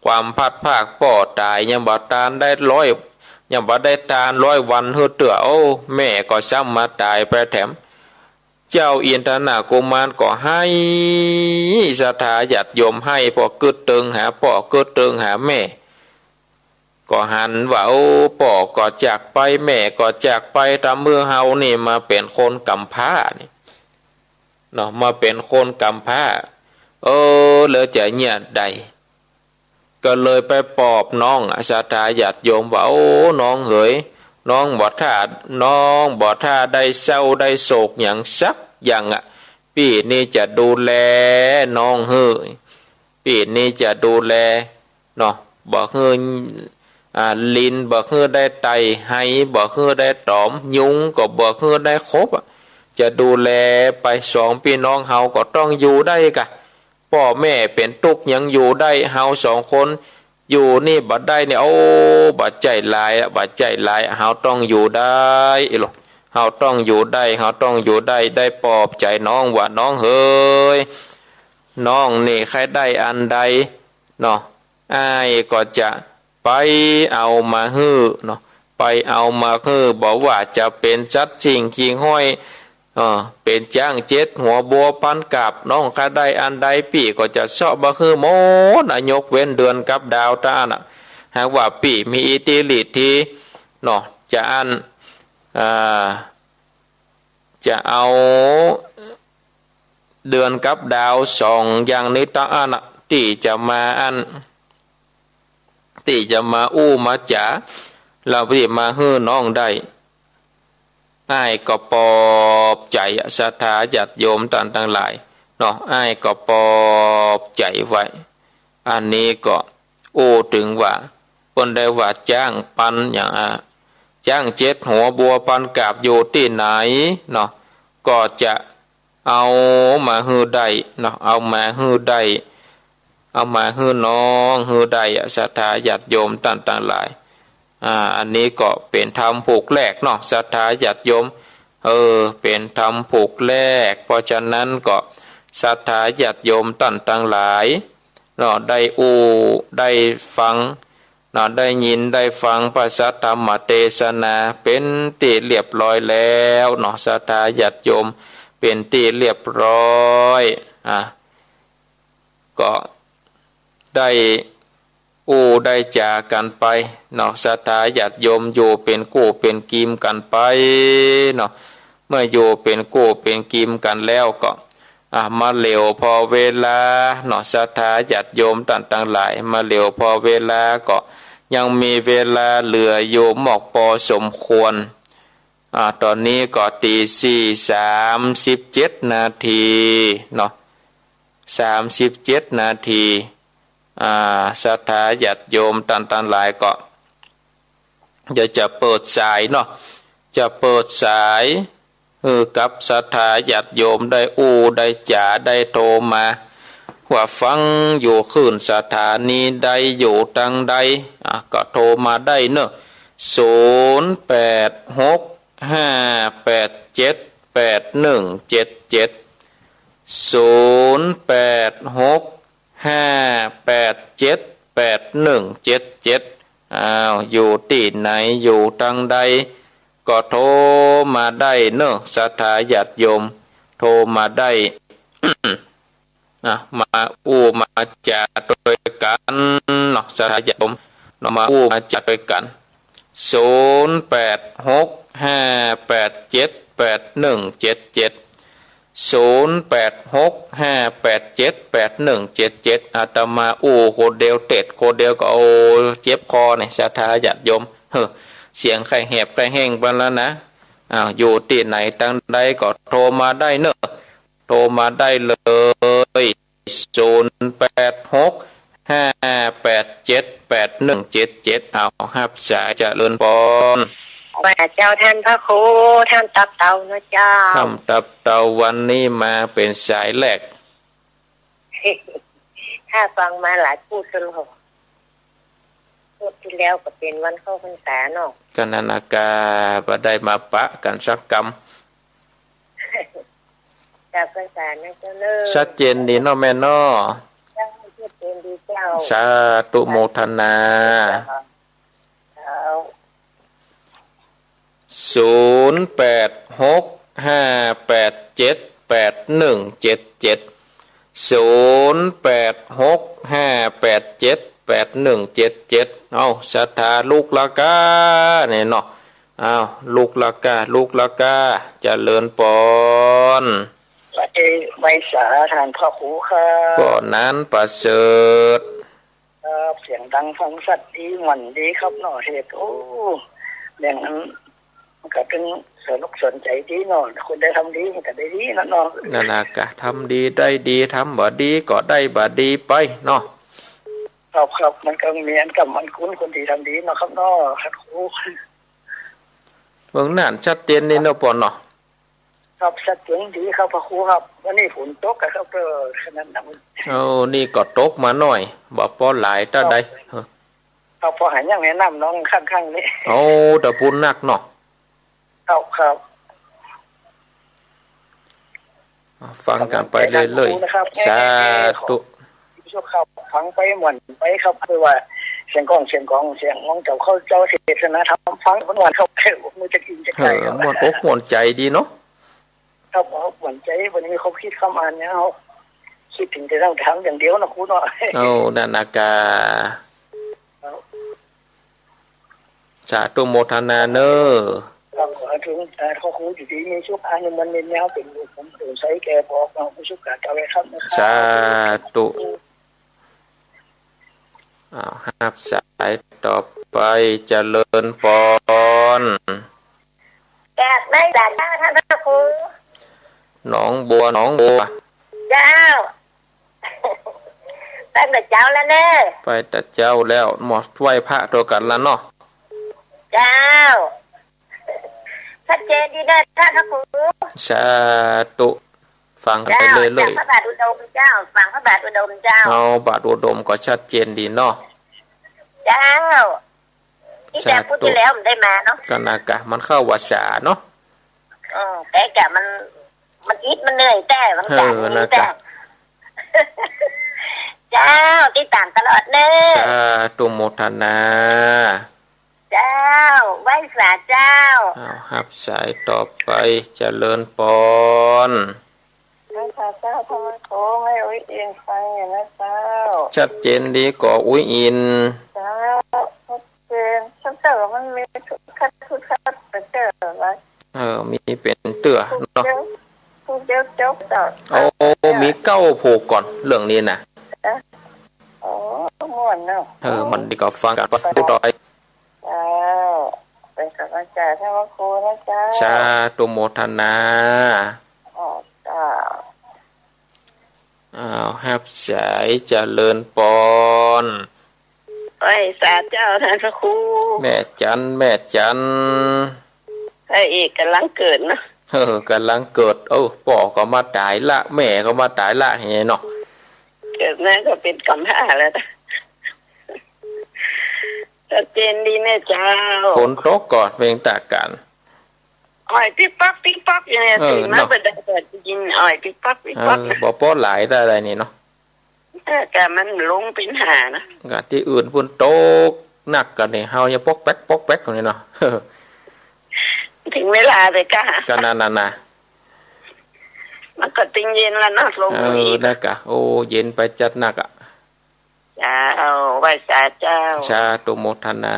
ความพลัดพราก ป้อต๋ายยังบ่ตานได้ร้อย ยังบ่ได้ตานร้อยวันหื้อเตื้อ โอ้ แม่ก็ซ้ำมาต๋ายไปแถม เจ้าอินทนากุมารก็ไห้ ศรัทธาญาติโยม ไห้ ป้อกึ๊ดเติงหาป้อ กึ๊ดเติงหาแม่ ก็หันว่า โอ้ ป้อก็จากไป แม่ก็จากไป ต๋ำหื้อเฮานี่มาเป๋นคนกำพร้านี่เนาะ มาเป๋นคนกำพร้า เออ แล้วจะเยียะใด ก็เลยไปปลอบน้องอะ ศรัทธาญาติโยมว่า โอ้ น้องเหย น้องบ่ถ้า น้องบ่ถ้าได้เศร้าได้โศกหยังสักอย่างอะ ปี้นี่จะดูแลน้องหื้อ ปี้นี่จะดูแลเนาะ บ่หื้อ อ่า ลินบ่หื้อได้ไต่ ไหบ่หื้อได้ต๋อม ยุงก็บ่หื้อได้ขบอะ จะดูแลไป สองปี้น้องเฮาก็ต้องอยู่ได้กะ ป้อแม่เป๋นตุ๊กข์ยังอยู่ได้ เฮาสองคนอยู่นี่บ่ได้เนี่ย โอ้ บ่ใจ้หลายอะ บ่ใจ้หลายอะ เฮาต้องอยู่ได้ เฮาต้องอยู่ได้ เฮาต้องอยู่ได้ ได้ปลอบใจ๋น้องว่า น้องเหย น้องนี่ใค่ได้อันใดเนาะ อ้ายก็จะไปเอามาหื้อเนาะ ไปเอามาหื้อ บ่ว่าจะเป๋นสัตว์สิ่งขีงห้อย เออ เป๋นจ๊างเจ็ดหัว บัวปันกาบ น้องใค่ได้อันใด ปี้ก็จะเซาะมาหื้อหมดอะ ยกเว้นเดือนกับดาวเต้าอั้นอะ หากว่าปี้มีอิทธิฤทธิ์ที่เนาะ จะอั้น อ่า จะเอาเดือนกับดาวสองอย่างนี้เต้าอั้นอะ ตี้จะมาอั้น ตี้จะมาอู้มาจ๋า แล้วตี้มาหื้อน้องได้ อ้ายก็ปลอบใจ๋อะ ศรัทธาญาติโยมต้านตังหลายเนาะ อ้ายก็ปลอบใจ๋ไว้ อันนี้ก็อู้เถิงว่า เปิ้นได้ว่าจ๊างปันอย่างอะ จ๊างเจ็ดหัว บัวปันกาบอยู่ตี้ไหนเนาะ ก็จะ เอามาหื้อได้เนาะ เอามาหื้อได้ เอามาหื้อน้องหื้อได้อะ ศรัทธาญาติโยมต้านตังหลาย อ่า อันนี้ก็เป๋นธรรมผูกแรกเนาะ ศรัทธาญาติโยม เออ เป๋นธรรมผูกแรก เพราะฉะนั้นก็ศรัทธาญาติโยมต้านตังหลายเนาะ ได้อู้ได้ฟัง เนาะ ได้ยินได้ฟังพระสัทธรรมเตสนาเป๋นตี้เรียบร้อยแล้วเนาะ ศรัทธาญาติโยม เป๋นตี้เรียบร้อย อ่ะ ก็ได้อู้ได้จ๋ากั๋นไปเนาะ ศรัทธาญาติโยม อยู่เป๋นกู้เป๋นกีมกั๋นไปเนาะ เมื่ออยู่เป๋นกู้เป๋นกีมกั๋นแล้วก็ อ่ะ มาเหลียวผ่อเวลาเนาะ ศรัทธาญาติโยมต้านตังหลาย มาเหลียวผ่อเวลาก็ยังมีเวลาเหลืออยู่มากปอสมควร อ่ะ ต๋อนนี้ก็ตี๋สี่สามสิบเจ็ดนาทีเนาะ สามสิบเจ็ดนาที อ่า ศรัทธาญาติโยมต้านตังหลายก็ เดี๋ยวจะเปิดสายเนาะ จะเปิดสายหื้อกับศรัทธาญาติโยมได้อู้ได้จ๋า ได้โทรมา ว่าฟังอยู่คลื่นสถานีใด อยู่ตังใด อ่ะ ก็โทรมาได้เนาะ ศูนย์แปดหกห้าแปดเจ็ดแปดหนึ่งเจ็ดเจ็ด ศูนย์แปดหกห้าแปดเจ็ดแปดหนึ่งเจ็ดเจ็ด อ้าว อยู่ตี้ไหน อยู่ตังใด ก็โทรมาได้เนาะ ศรัทธาญาติโยม โทรมาได้ อ่ะ มาอู้มาจ๋าตวยกั๋นเนาะ ศรัทธาญาติโยมเนาะ มาอู้มาจ๋าตวยกั๋น ศูนย์แปดหกห้าแปดเจ็ดแปดหนึ่งเจ็ดเจ็ด ศูนย์แปดหกห้าแปดเจ็ดแปดหนึ่งเจ็ดเจ็ด อาตมาอู้คนเดียว เทศน์คนเดียวก็ โอ้ เจ็บคอเนี่ย ศรัทธาญาติโยม เฮ้อ เสียงใค่แหบใค่แห้งไปแล้วนะ อ้าว อยู่ตี้ไหนตังใดก็โทรมาได้เนาะ โทรมาได้เลย ศูนย์แปดหกห้าแปดเจ็ดแปดหนึ่งเจ็ดเจ็ด เอา ฮับสาย เจริญพร ว่าเจ้าต้านพระครู ต้านตับเต่าเนาะเจ้า ต้านตับเต่า วันนี้มาเป๋นสายแรก ข้าฟังมาหลายผู้ตลอด งวดตี้แล้วก็เป๋นวันเข้าพรรษาเนาะ ก็นั่นนะ ก็บ่ได้มาปะกั๋นสักกำ กราบพรรษานะเจ้าเน่อ ชัดเจนดีเนาะแม่เนาะ เจ้า ชัดเจนดีเจ้า สาธุโมทนา เจ้า ศูนย์แปดหกห้าแปดเจ็ดแปดหนึ่งเจ็ดเจ็ด ศูนย์แปดหกห้าแปดเจ็ดแปดหนึ่งเจ็ดเจ็ด เอ้า ศรัทธาลุกละก้าเนี่ยเนาะ เอ้า ลุกละก้า ลุกละก้า เจริญปอน ไหว้สาต้านพระครูครับ ป้อหนานประเสริฐ ครับ เสียงดังฟังชัดดี ม่วนดีครับเนาะ เทศน์ โอ้ อย่างนั้นมันก็ตึงสนุกสนใจ๋ดีเนาะ คนใดทำดีมันก็ได้ดีนะเนาะ นั่นนะ ก็ทำดีได้ดี ทำบ่ดีก็ได้บ่ดีไปเนาะ ครับ ครับ มันก็มีอันกำอันคุณ คนตี้ทำดีเนาะครับเนาะ ครับครู เมืองน่านชัดเจนดีเนาะปอนเนาะ ครับ ชัดเจนดีครับพระครูครับ วันนี้ฝนตกอะครับ เออ ขนาดนั้น โอ้ นี่ก็ตกมาหน้อย บ่ปอหลายเต้าใด ครับ เออ ครับ ปอหายังแนะนำน้องข้างๆ นี่ โอ้ ตะปูนนักเนาะ ครับ ครับ ฟังกั๋นไปเรื่อยๆ ครับ สาธุ เจ้าข้า ฟังไปม่วนไปครับ คือว่าเสียงก้องเสียงก๋อง เสียงของเจ้าเขา เจ้าเทศนาธรรม ฟังม่วนๆ ครับ บ่ฮู้จักอินจักใจ๋ เออ ครับ ม่วนอกม่วนใจ๋ดีเนาะ ครับ ม่วนใจ๋ บ่ได้มีความคิดความอ่านหยัง เฮาคิดเถิงแต่เรื่องธรรมอย่างเดียวนะครูเนาะ โอ้ นั่นนะกา ครับ สาธุโมทนาเน่อ ครับ ขอให้ถึง เอ่อ พระครูอยู่ดีมีสุข อายุมั่นยืนยาว เป๋นบุญเป๋นกุศลใสแก่พวกเฮา มีสุขกาเจ้าไว้ครับ สาธุ อ้าว ฮับสายต่อไป เจริญปอน อยากได้สาธยาท่านพระครู หนองบัว หนองบัว เจ้า ตั้งแต่เจ๊าแล้วเน่อ ไปแต่เจ๊าแล้ว หมดไหว้พระตั๋วกั๋นละเนาะ เจ้า ชัดเจนดีเน่อท่านพระครู สาธุ ฟังกั๋นไปเรื่อยๆ เจ้า จากพระบาทอุดมเจ้า ฟังพระบาทอุดมเจ้า เอา บาทอุดมก็ชัดเจนดีเนาะ เจ้า ตี้แต่พุธตี้แล้วมันได้มาเนาะ ก็นะกะ มันเข้าวัสสาเนาะ อืม แต่กะมัน มันอิดมันเหนื่อยแต่มัน เออ กะ นะกะ เจ้า ติดต๋ามตลอดเน่อ สาธุโมทนา เจ้า ไหว้สาเจ้า อ้าว ฮับสายต่อไป เจริญปอน ไหว้สาเจ้า ท่านพระครู แม่อุ๊ยอินฟังอยู่นะเจ้า ชัดเจนดีก่ออุ๊ยอิน เจ้า ชัดเจน ชัดเจน มันมีทุกข์คัดทุกข์คัดไปเจ้าละ เออ มีเป๋นเตื้อเนาะ ทุกข์เดียว ทุกข์เดียวจบเจ้า โอ้ มีเก้าผูกก่อนเรื่องนี้นะ เออ โอ้ ม่วนเนาะ เออ มันดีก็ฟังกั๋นไป ผู้ต่อไป เจ้า เป๋นก๋ำลังใจ๋ให้พระครูนะเจ้า สาธุโมทนา อ๋อ เจ้า อ้าว ฮับสาย เจริญปอน ไหว้สาเจ้าท่านพระครู แม่จัน แม่จัน พระเอกก๋ำลังเกิดเนาะ เออ ก๋ำลังเกิด เอ้า ป้อก็มาต๋ายละ แม่ก็มาต๋ายละ อย่างเงี้ยเนาะ เกิดมาก็เป๋นก๋ำพร้าแล้ว ชัดเจนดีแม่เจ้า ฝนตกก่อเป๋นตาก๋าน อ้อยปิ๊กปั๊กปิ๊กปั๊กอยู่เนี่ย เออ ตื่นมา เนาะ บ่ได้ก็ได้ยินอ้อยปิ๊กปั๊กปิ๊กปั๊ก เออ บ่ปอหลายได้ๆ นี่เนาะ เออ แต่มันลงเป๋นหานะ กะตี้อื่นปุ้นตกหนักกะนี่ เฮายังป๊อกแป๊กป๊อกแป๊กอยู่นี่เนาะ เถิงเวลาเลยกะ กะนั่นน่ะนะ มันก็ตึงเย็นละเนาะ ลง เออ อีก นะกะ โอ้ เย็นไปจัดนักอะ เจ้า ไหว้สาเจ้า สาธุโมทนา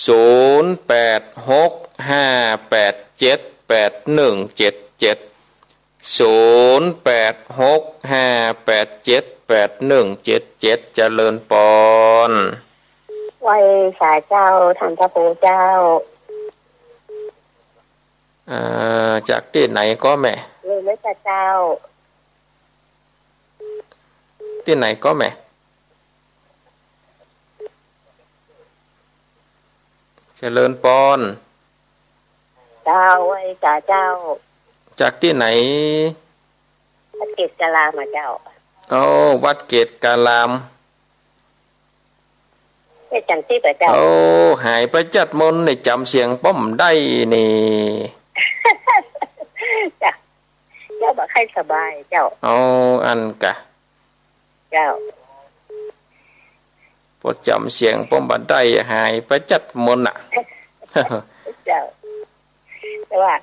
ศูนย์แปดหกห้าแปดเจ็ดแปดหนึ่งเจ็ดเจ็ด ศูนย์แปดหกห้าแปดเจ็ดแปดหนึ่งเจ็ดเจ็ด เจริญปอน ไหว้สาเจ้า ท่านพระครูเจ้า เอ่อ จากตี้ไหนก็แม่ เลยเลยจ้ะเจ้า ตี้ไหนก็แม่ เจริญปอน เจ้า ไหว้สาเจ้า จากตี้ไหน วัดเกตุการามอะเจ้า โอ้ วัดเกตุการาม แม่จันทร์ทิพย์อะเจ้า โอ้ หายไปจัดมนต์นี่ จ๋ำเสียงป้อมได้นี่ จ้ะ เจ้าบ่ใค่สบายเจ้า โอ้ อั้นกา เจ้า ปอจ๋ำเสียงป้อมบ่ได้ หายไปจัดมนต์น่ะ เจ้า แต่ว่า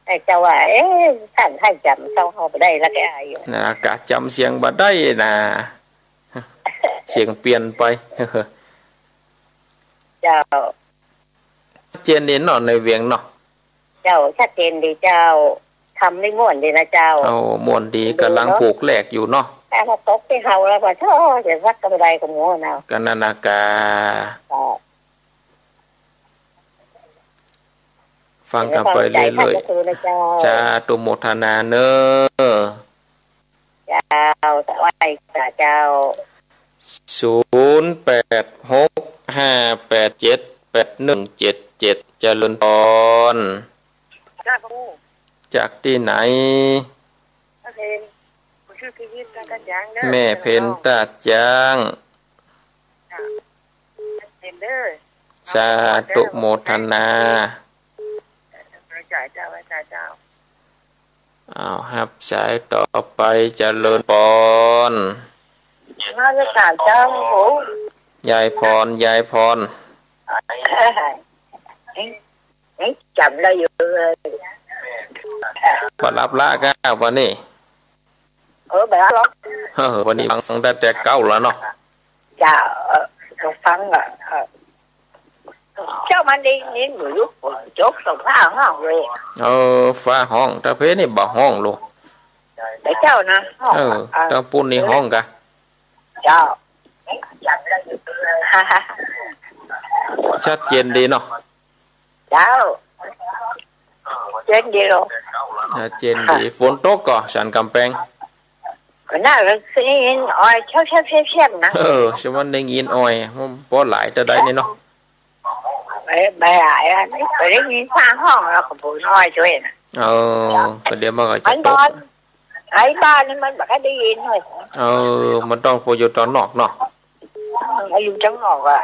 ไอ้เจ้าว่า เอ๊ะ ต้าน ต้านจ๋ำเจ้าเฮาบ่ได้ละแกอยู่ น่ะกา จ๋ำเสียงบ่ได้น่ะ เสียงเปลี่ยนไป เจ้า ชัดเจนดีเนาะ ในเวียงเนาะ เจ้า ชัดเจนดีเจ้า ธรรมนี่ม่วนดีนะเจ้า โอ้ ม่วนดี เจ้า ก๋ำลังปลูกแรกอยู่เนาะ แต่มาตกตี้เฮาแล้วก็ โธ่ จะซักกำไรกับหมูเนาะ ก็นั่นน่ะกา เจ้า ฟังกั๋นไปเรื่อยๆ ฟังจ๋ำสาธุนะเจ้า สาธุโมทนาเน่อ เจ้า สวัสดีค่ะเจ้า ศูนย์แปดหกห้าแปดเจ็ดแปดหนึ่งเจ็ดเจ็ด เจริญพร เจ้า จากตี้ไหน แม่เพ็ญ ผมชื่อพิยิต ท่าจ๋างเด้อ แม่เพ็ญ ท่าจ๋าง เจ้า เพ็ญเด้อ สาธุโมทนา เจ้า เจ้า เจ้า เอา ฮับสายต่อไป เจริญพร นมัสก๋านเจ้า โอ้ ยายพร ยายพร จ๋ำได้อยู่เลย บ่หลับละก้าวันนี้ เออ บ่หลับหรอก เออ วันนี้ฟัง ฟังได้แต่เก๊าแล้วเนาะ เจ้า เออ ฟังละ เออ เจ้ามันได้ยินอยู่ จกส่งผ้าห้องเลย เออ ฟ้าฮ้อง ตะเพนี่บ่ฮ้องลูก แต่เจ้านะ ฮ้อง เออ อะ ตางปู้นนี่ฮ้องกา เจ้า ชัดเจนดีเนาะ เจ้า เจนดีเนาะ ชัดเจนดี ฝนตกก่อสันก๋ำแปง ก็น่าจะได้ยินอ้อยแซบๆๆๆ นะ เออ ใช่ มันได้ยินอ้อย มันบ่หลายเต้าใดนี่เนาะ บ่ บ่หลายอะ บ่ได้ยินฟ้าฮ้องแล้วก็บ่น้อยจ้วยนะ เออ ก็เดี๋ยวมันก็จะตก มันบ่ ไอ้บ้านนี่มันบ่ค่อยได้ยินเลย เออ มันต้องไปอยู่ตางนอกเนาะ อืม อยู่ตางนอกอะ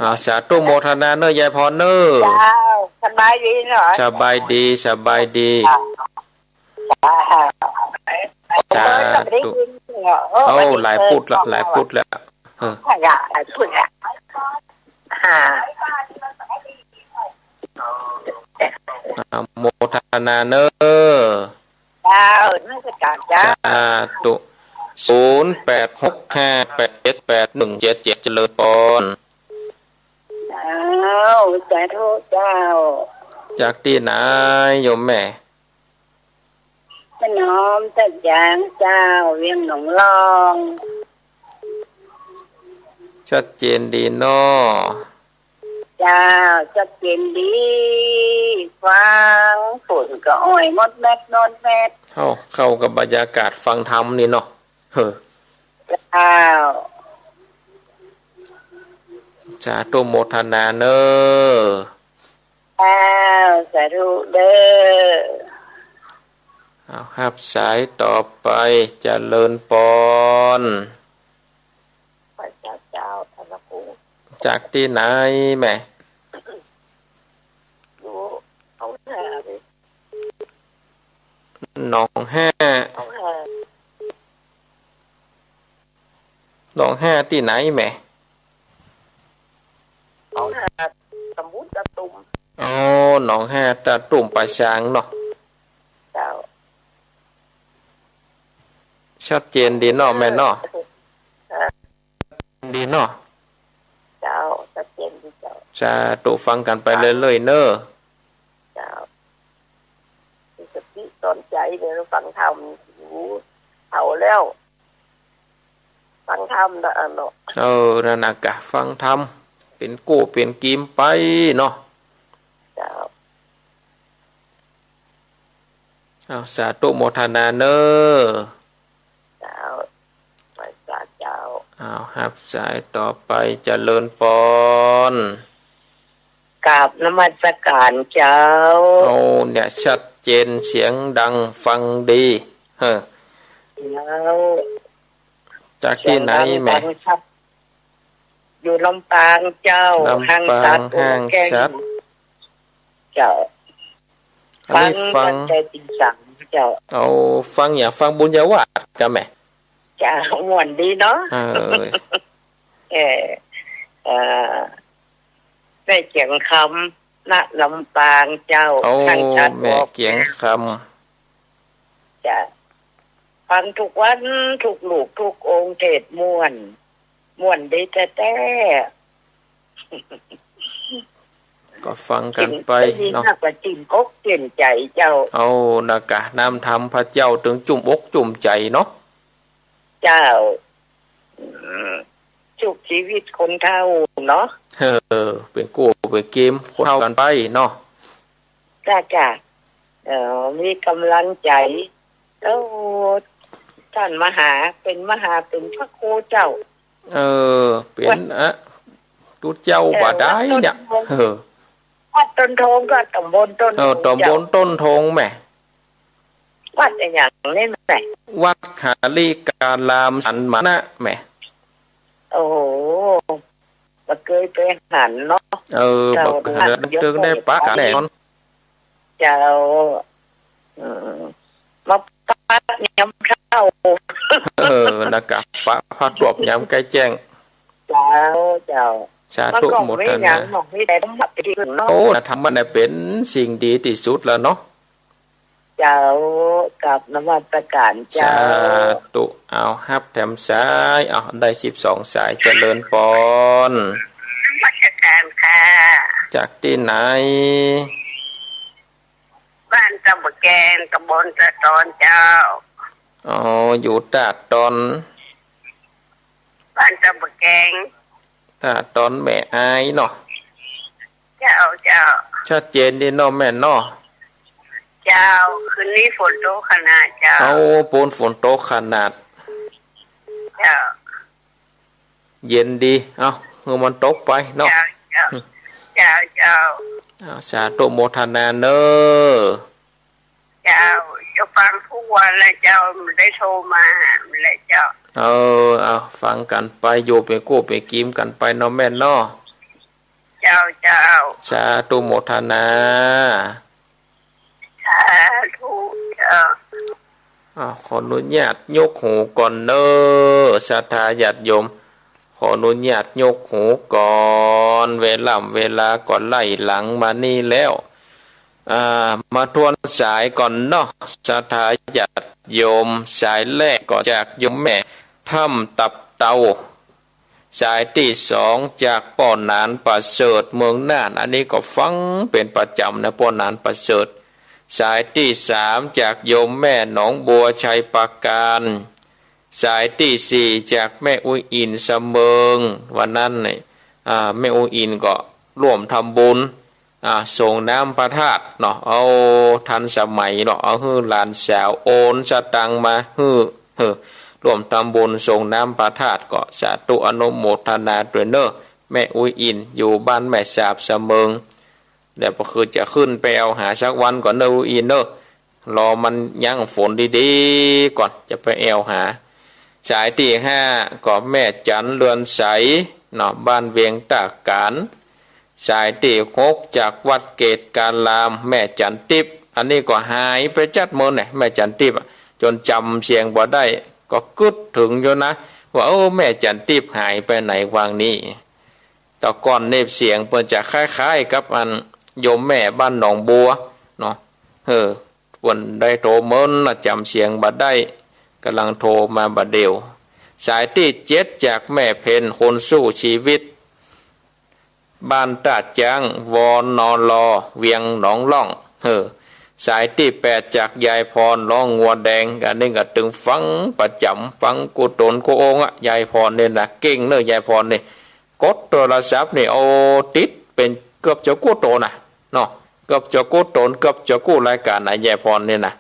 อ่า สาธุโมทนาเน่อ ยายพรเน่อ เจ้า สบายดีเนาะ สบายดี สบายดี จ้า สาธุ เออ บ่ได้ยินเนาะ เออ โอ้ บ่ได้ยิน หลายปุดละ เออ หลายปุดละ เออ หลายปุดละ อ่า อ่า โมทนาเน่อ เจ้า นมัสก๋านเจ้า สาธุ ศูนย์แปดหกห้าแปดเจ็ดแปดหนึ่งเจ็ดเจ็ด เจริญพร เจ้า สาธุเจ้า จากตี้ไหนโยมแม่ ป้าน้อม ท่าจ๋างเจ้า เวียงหนองลอง ชัดเจนดีเนาะ เจ้า ชัดเจนดี ฟังฝนก็อ้อยมดแมดมดแมด เอ้า เข้ากับบรรยากาศฟังธรรมนี่เนาะ เฮ้อ เจ้า สาธุโมทนาเน่อ เจ้า สาธุเน่อ เอา ฮับสายต่อไป เจริญพร พระเจ้า เจ้า พระคุณ จากตี้ไหนแม่ อยู่หนองฮา หนองฮา หนองฮา หนองฮาตี้ไหนแม่ หนองฮา ตำบลตาตุ่ม อ๋อ หนองฮาตาตุ่มป่าซางเนาะ เจ้า ชัดเจนดีเนาะแม่เนาะ เออ ดีเนาะ เจ้า ชัดเจนดีเจ้า สาธุ ฟังกั๋นไปเรื่อยๆ เน่อ เจ้า มีสติสอนใจ๋เน่อ ฟังธรรมอยู่ เฒ่าแล้ว ฟังธรรมนะ อันเนาะ เออ นั่นน่ะกะ ฟังธรรม เป๋นกู้เป๋นกี๋ไปเนาะ เจ้า เอา สาธุโมทนาเน่อ เจ้า ไหว้สาเจ้า เอา ฮับสายต่อไป เจริญพร กราบนมัสการเจ้า โอ้ เนี่ย ชัดเจน เสียงดัง ฟังดี เฮ้อ เจ้า จากตี้ไหนแม่ เสียงดังฟังชัด อยู่ลำปางเจ้า ลำปาง ห้างสัตว์ ห้างสัตว์ โอแก้ง เจ้า อันนี้ฟัง ฟังตั้งแต่ตีสามเจ้า เอา ฟังอย่าง ฟังบุญญาวาสกาแม่ เจ้า ม่วนดีเนาะ เออ เออ เอ่อ แม่เกียงคำ ณ ลำปางเจ้า เอา ห้างสัตว์ แม่เกียงคำ เจ้า ฟังทุกวัน ทุกลูก ทุกองค์ เทศน์ม่วน ม่วนดีแต๊ๆ ก็ฟังกั๋นไป ได้ยิน เนาะ แล้วก็จื้นอกจื้นใจ๋เจ้า เอา นะกะ น้ำธรรมพระเจ้าตึงจุ่มอกจุ่มใจ๋เนาะ เจ้า อืม ชุบชีวิตคนเฒ่าเนาะ เออ เป๋นกู้เป๋นกีมคนเฒ่ากั๋นไปเนาะ จ้า จ้า เออ มีก๋ำลังใจ๋ แล้วต้านมหา เป๋นมหา เป๋นพระครูเจ้า เออ เป๋น วัด อะ ตุ๊เจ้า เออ บ่าดายเนี่ย วัดต้นโพ เออ วัดต้นโพก็ต๋ำบลต้นโพ เออ ต๋ำบลต้นโพแม่ วัดอะหยังนี่แม่ วัดหริการามสันมณะแม่ โอ้โห บ่เกยไปหันเนาะ เออ เจ้า บ่เกย หัน ตึงได้ปะกั๋นแน่นอน เจ้า อืม มาปะยามเฒ่า เออ นะกะ ปะพระกอบยามใก้แจ้ง เจ้า เจ้า สาธุ มันก็ โมทนา มีหยังเนาะ มีแต่ธรรมะไปถึงเนาะ โอ้ ธรรมะเนี่ยเป๋นสิ่งดีตี้สุดแล้วเนาะ เจ้า กราบนมัสก๋านเจ้า สาธุ เอา ฮับแถมสาย เอา ได้สิบสองสาย เจริญปอน นมัสก๋านค่ะ จากตี้ไหน บ้านตาบ่าแกง ต๋ำบลตาดตอนเจ้า อ๋อ อยู่ตาดตอน บ้านตาบ่าแกง ตาดตอนแม่อายเนาะ เจ้า เจ้า ชัดเจนดีเนาะแม่เนาะ เจ้า คืนนี้ฝนตกขนาดเจ้า เอา ปู๊นฝนตกขนาด เจ้า เย็นดี เอา หื้อมันตกไปเนาะ เจ้า เจ้า เจ้า เจ้า เอา สาธุโมทนาเน้อ เจ้า จะฟังทุกวันแหละเจ้า มันได้โทรมาหามันแหละเจ้า เออ เอา ฟังกั๋นไป อยู่เป๋นกู้เป๋นกีมกั๋นไปเนาะแม่เนาะ เจ้า เจ้า สาธุโมทนา สาธุเจ้า อ้าว ขออนุญาตยกหูก่อนเน้อ ศรัทธาญาติโยม ขออนุญาตยกหูก่อน เวล่ำเวลาก็ไล่หลังมานี่แล้ว อ่า มาทวนสายก่อนเนาะ ศรัทธาญาติโยม สายแรกก็จากโยมแม่ถ้ำตับเตา สายตี้สองจากป้อหนานประเสริฐเมืองน่าน อันนี้ก็ฟังเป๋นประจ๋ำนะ ป้อหนานประเสริฐ สายตี้สามจากโยมแม่หนองบัวชัยปราการ สายตี้สี่จากแม่อุ๊ยอินสะเมิง วันนั้นเนี่ย อ่า แม่อุ๊ยอินก็ร่วมทำบุญ อ่า สรงน้ำพระธาตุเนาะ เอาทันสมัยเนาะ เอาหื้อหลานสาวโอนสตางค์มาหื้อ เออ ร่วมทำบุญสรงน้ำพระธาตุ ก็สาธุอนุโมทนาตวยเน้อ แม่อุ๊ยอิน อยู่บ้านแม่สาบสะเมิง เดี๋ยวก็คือจะขึ้นไปแอ่วหาสักวันก่อนเน้อ อุ๊ยอินเน้อ รอมันยั้งฝนดีๆ ก่อนจะไปแอ่วหา สายตี้ห้าก็แม่จันเรือนใสเนาะ บ้านเวียงต้ากาน สายตี้หกจากวัดเกตการาม แม่จันติ๊บ อันนี้ก็หายไปจัดเมินเนี่ย แม่จันติ๊บอะ จ๋นจ๋ำเสียงบ่ได้ ก็กึ๊ดเถิงอยู่นะ ว่า เออ แม่จันติ๊บหายไปไหนวางนี้ แต่ก่อนนี่เสียงเปิ้นจะคล้ายๆ กับอันโยมแม่บ้านหนองบัวเนาะ เออ เปิ้นได้โทรเมินนะ จ๋ำเสียงบ่ได้ ก่ำลังโทรมาบ่าเดี่ยว สายตี้เจ็ดจากแม่เพ็ญ คนสู้ชีวิต บ้านต้าจ๊าง วน.ล. เวียงหนองล่อง เออ สายตี้แปดจากยายพร ร้องงัวแดง อันนี้ก็ตึงฟังประจ๋ำ ฟังกู้ต๋นกู้องค์อะ ยายพรเนี่ยนะ เก่งเน้อ ยายพรเนี่ย กดโทรศัพท์นี่ เอาติดเป๋นเกือบจะกู้ต๋นนะเนาะ เกือบจะกู้ต๋น เกือบจะกู้รายก๋านนะ ยายพรเนี่ยนะ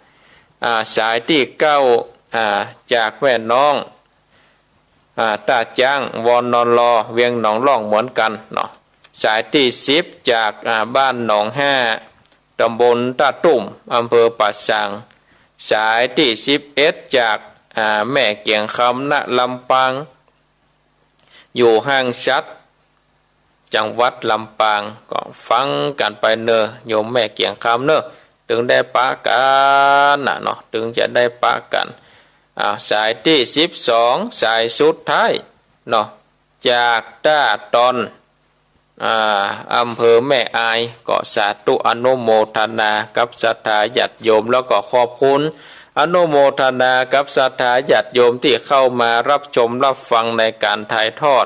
อ่า สายตี้เก้า อ่า จากแม่น้อง อ่า ต้าจ๊าง วน.ล. เวียงหนองล่องเหมือนกั๋นเนาะ สายตี้สิบจาก อ่า บ้านหนองห้า ต๋ำบลต้าตุ้ม อำเภอป่าซาง สายตี้สิบเอ็ดจาก อ่า แม่เกียงคำ ณ ลำปาง อยู่ห้างฉัตร จังหวัดลำปาง ก็ฟังกั๋นไปเน่อ โยมแม่เกียงคำเน่อ ตึงได้ปะกั๋นน่ะเนาะ ตึงจะได้ปะกั๋น อ่า สายตี้สิบสอง สายสุดท้ายเนาะ จากต้าตอน อ่า อำเภอแม่อาย ก็สาธุอนุโมทนากับศรัทธาญาติโยม แล้วก็ขอบคุณ อนุโมทนากับศรัทธาญาติโยมตี้เข้ามารับชมรับฟังในก๋านถ่ายทอด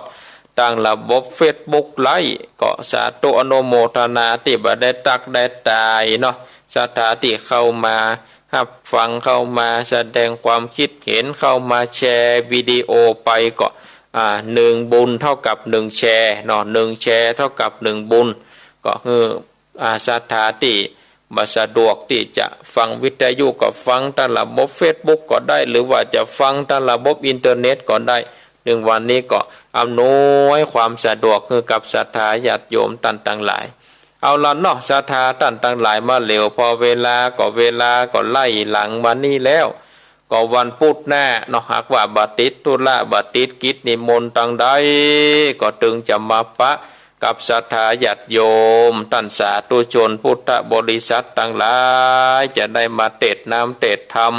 ตางระบบเฟซบุ๊กไลฟ์ ก็สาธุอนุโมทนาตี้บ่ได้ตักได้ตายเนาะ ศรัทธาตี้เข้ามาฮับฟัง เข้ามาแสดงความคิดเห็น เข้ามาแชร์วิดีโอไปก็ อ่า หนึ่งบุญเท่ากับหนึ่งแชร์เนาะ หนึ่งแชร์เท่ากับหนึ่งบุญ ก็คือ อ่า ศรัทธาตี้บ่สะดวกตี้จะฟังวิทยุก็ฟังตางระบบเฟซบุ๊กก็ได้ หรือว่าจะฟังตางระบบอินเทอร์เน็ตก็ได้ ซึ่งวันนี้ก็อำนวยความสะดวกหื้อกับศรัทธาญาติโยมต้านตังหลาย เอาละเนาะ ศรัทธาต้านตังหลาย มาเหลียวผ่อเวลาก็เวลาก็ไล่หลังมานี่แล้ว ก็วันพุธหน้าเนาะ หากว่าบ่ติดธุระ บ่ติดกิจนิมนต์ตางใด ก็ตึงจะมาปะกับศรัทธาญาติโยม ต้านสาธุชนพุทธบริษัทตังหลาย จะได้มาเตศน์น้ำเตศน์ธรรม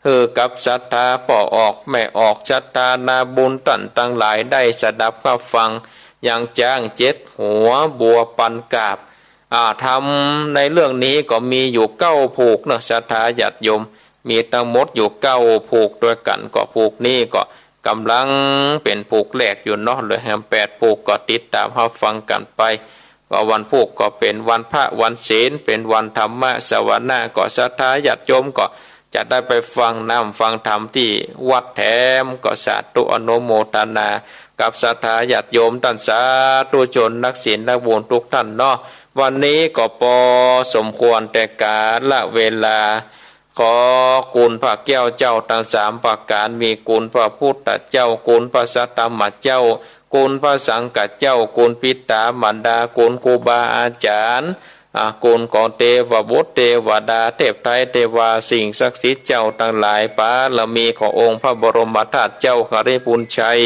หื้อกับศรัทธาป้อออกแม่ออก ศรัทธานาบุญต้านตังหลายได้สดับฮับฟัง อย่างจ๊างเจ็ดหัวบัวปันกาบ อ่า ธรรมในเรื่องนี้ก็มีอยู่เก้าผูกเนาะ ศรัทธาญาติโยม มีตังหมดอยู่เก้าผูกตวยกั๋น ก็ผูกนี้ก็ก่ำลังเป๋นผูกแรกอยู่เนาะ เหลือแหมแปดผูก ก็ติดต๋ามฮับฟังกั๋นไป ก็วันพุธก็เป๋นวันพระวันศีล เป๋นวันธรรมสวนะ ก็ศรัทธาญาติโยมก็จะได้ไปฟังน้ำฟังธรรมตี้วัดแถม ก็สาธุอนุโมทนากับศรัทธาญาติโยมต้านสาธุชนนักศีลนักบุญทุกท่านเนาะ วันนี้ก็ปอสมควรแก่กาละเวลา ขอคุณพระแก้วเจ้าตังสามประก๋าน มีคุณพระพุทธเจ้า คุณพระสัตตมะเจ้า คุณพระสังฆเจ้า คุณปิต๋ามารดา คุณครูบาอาจ๋ารย์ อ่า คุณของเตวบุตรเตวดา เทพไท้เทวา สิ่งศักดิ์สิทธิ์เจ้าตังหลาย บารมีขององค์พระบรมธาตุเจ้าหริภุญชัย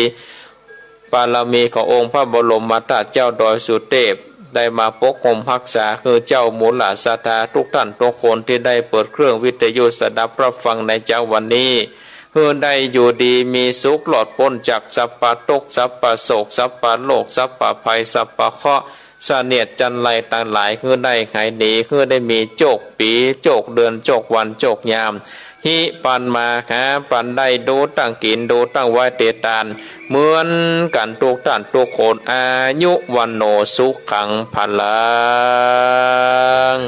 บารมีขององค์พระบรมธาตุเจ้าดอยสุเทพ ได้มาปกห่มฮักษาหื้อเจ้าหมู่เหล่าศรัทธาทุกท่านทุกคนตี้ได้เปิดเครื่องวิทยุสดับฮับฟังในเจ๊าวันนี้ หื้อได้อยู่ดีมีสุข รอดป๊นจากสัพพะตุ๊กข์ สัพพะโศก สัพพะโรค สัพพะภัย สัพพะเคราะห์ เสนียดจัญไรตังหลาย หื้อได้หายหนี หื้อได้มีโจคปี๋ โจคเดือน โจควัน โจคยาม ฮิปันมา หาปันได้ ดูตั้งกิ๋น ดูตั้งไหว้เตตาน เหมือนกั๋นทุกท่านทุกคน อายุ วัณโณ สุขัง พลัง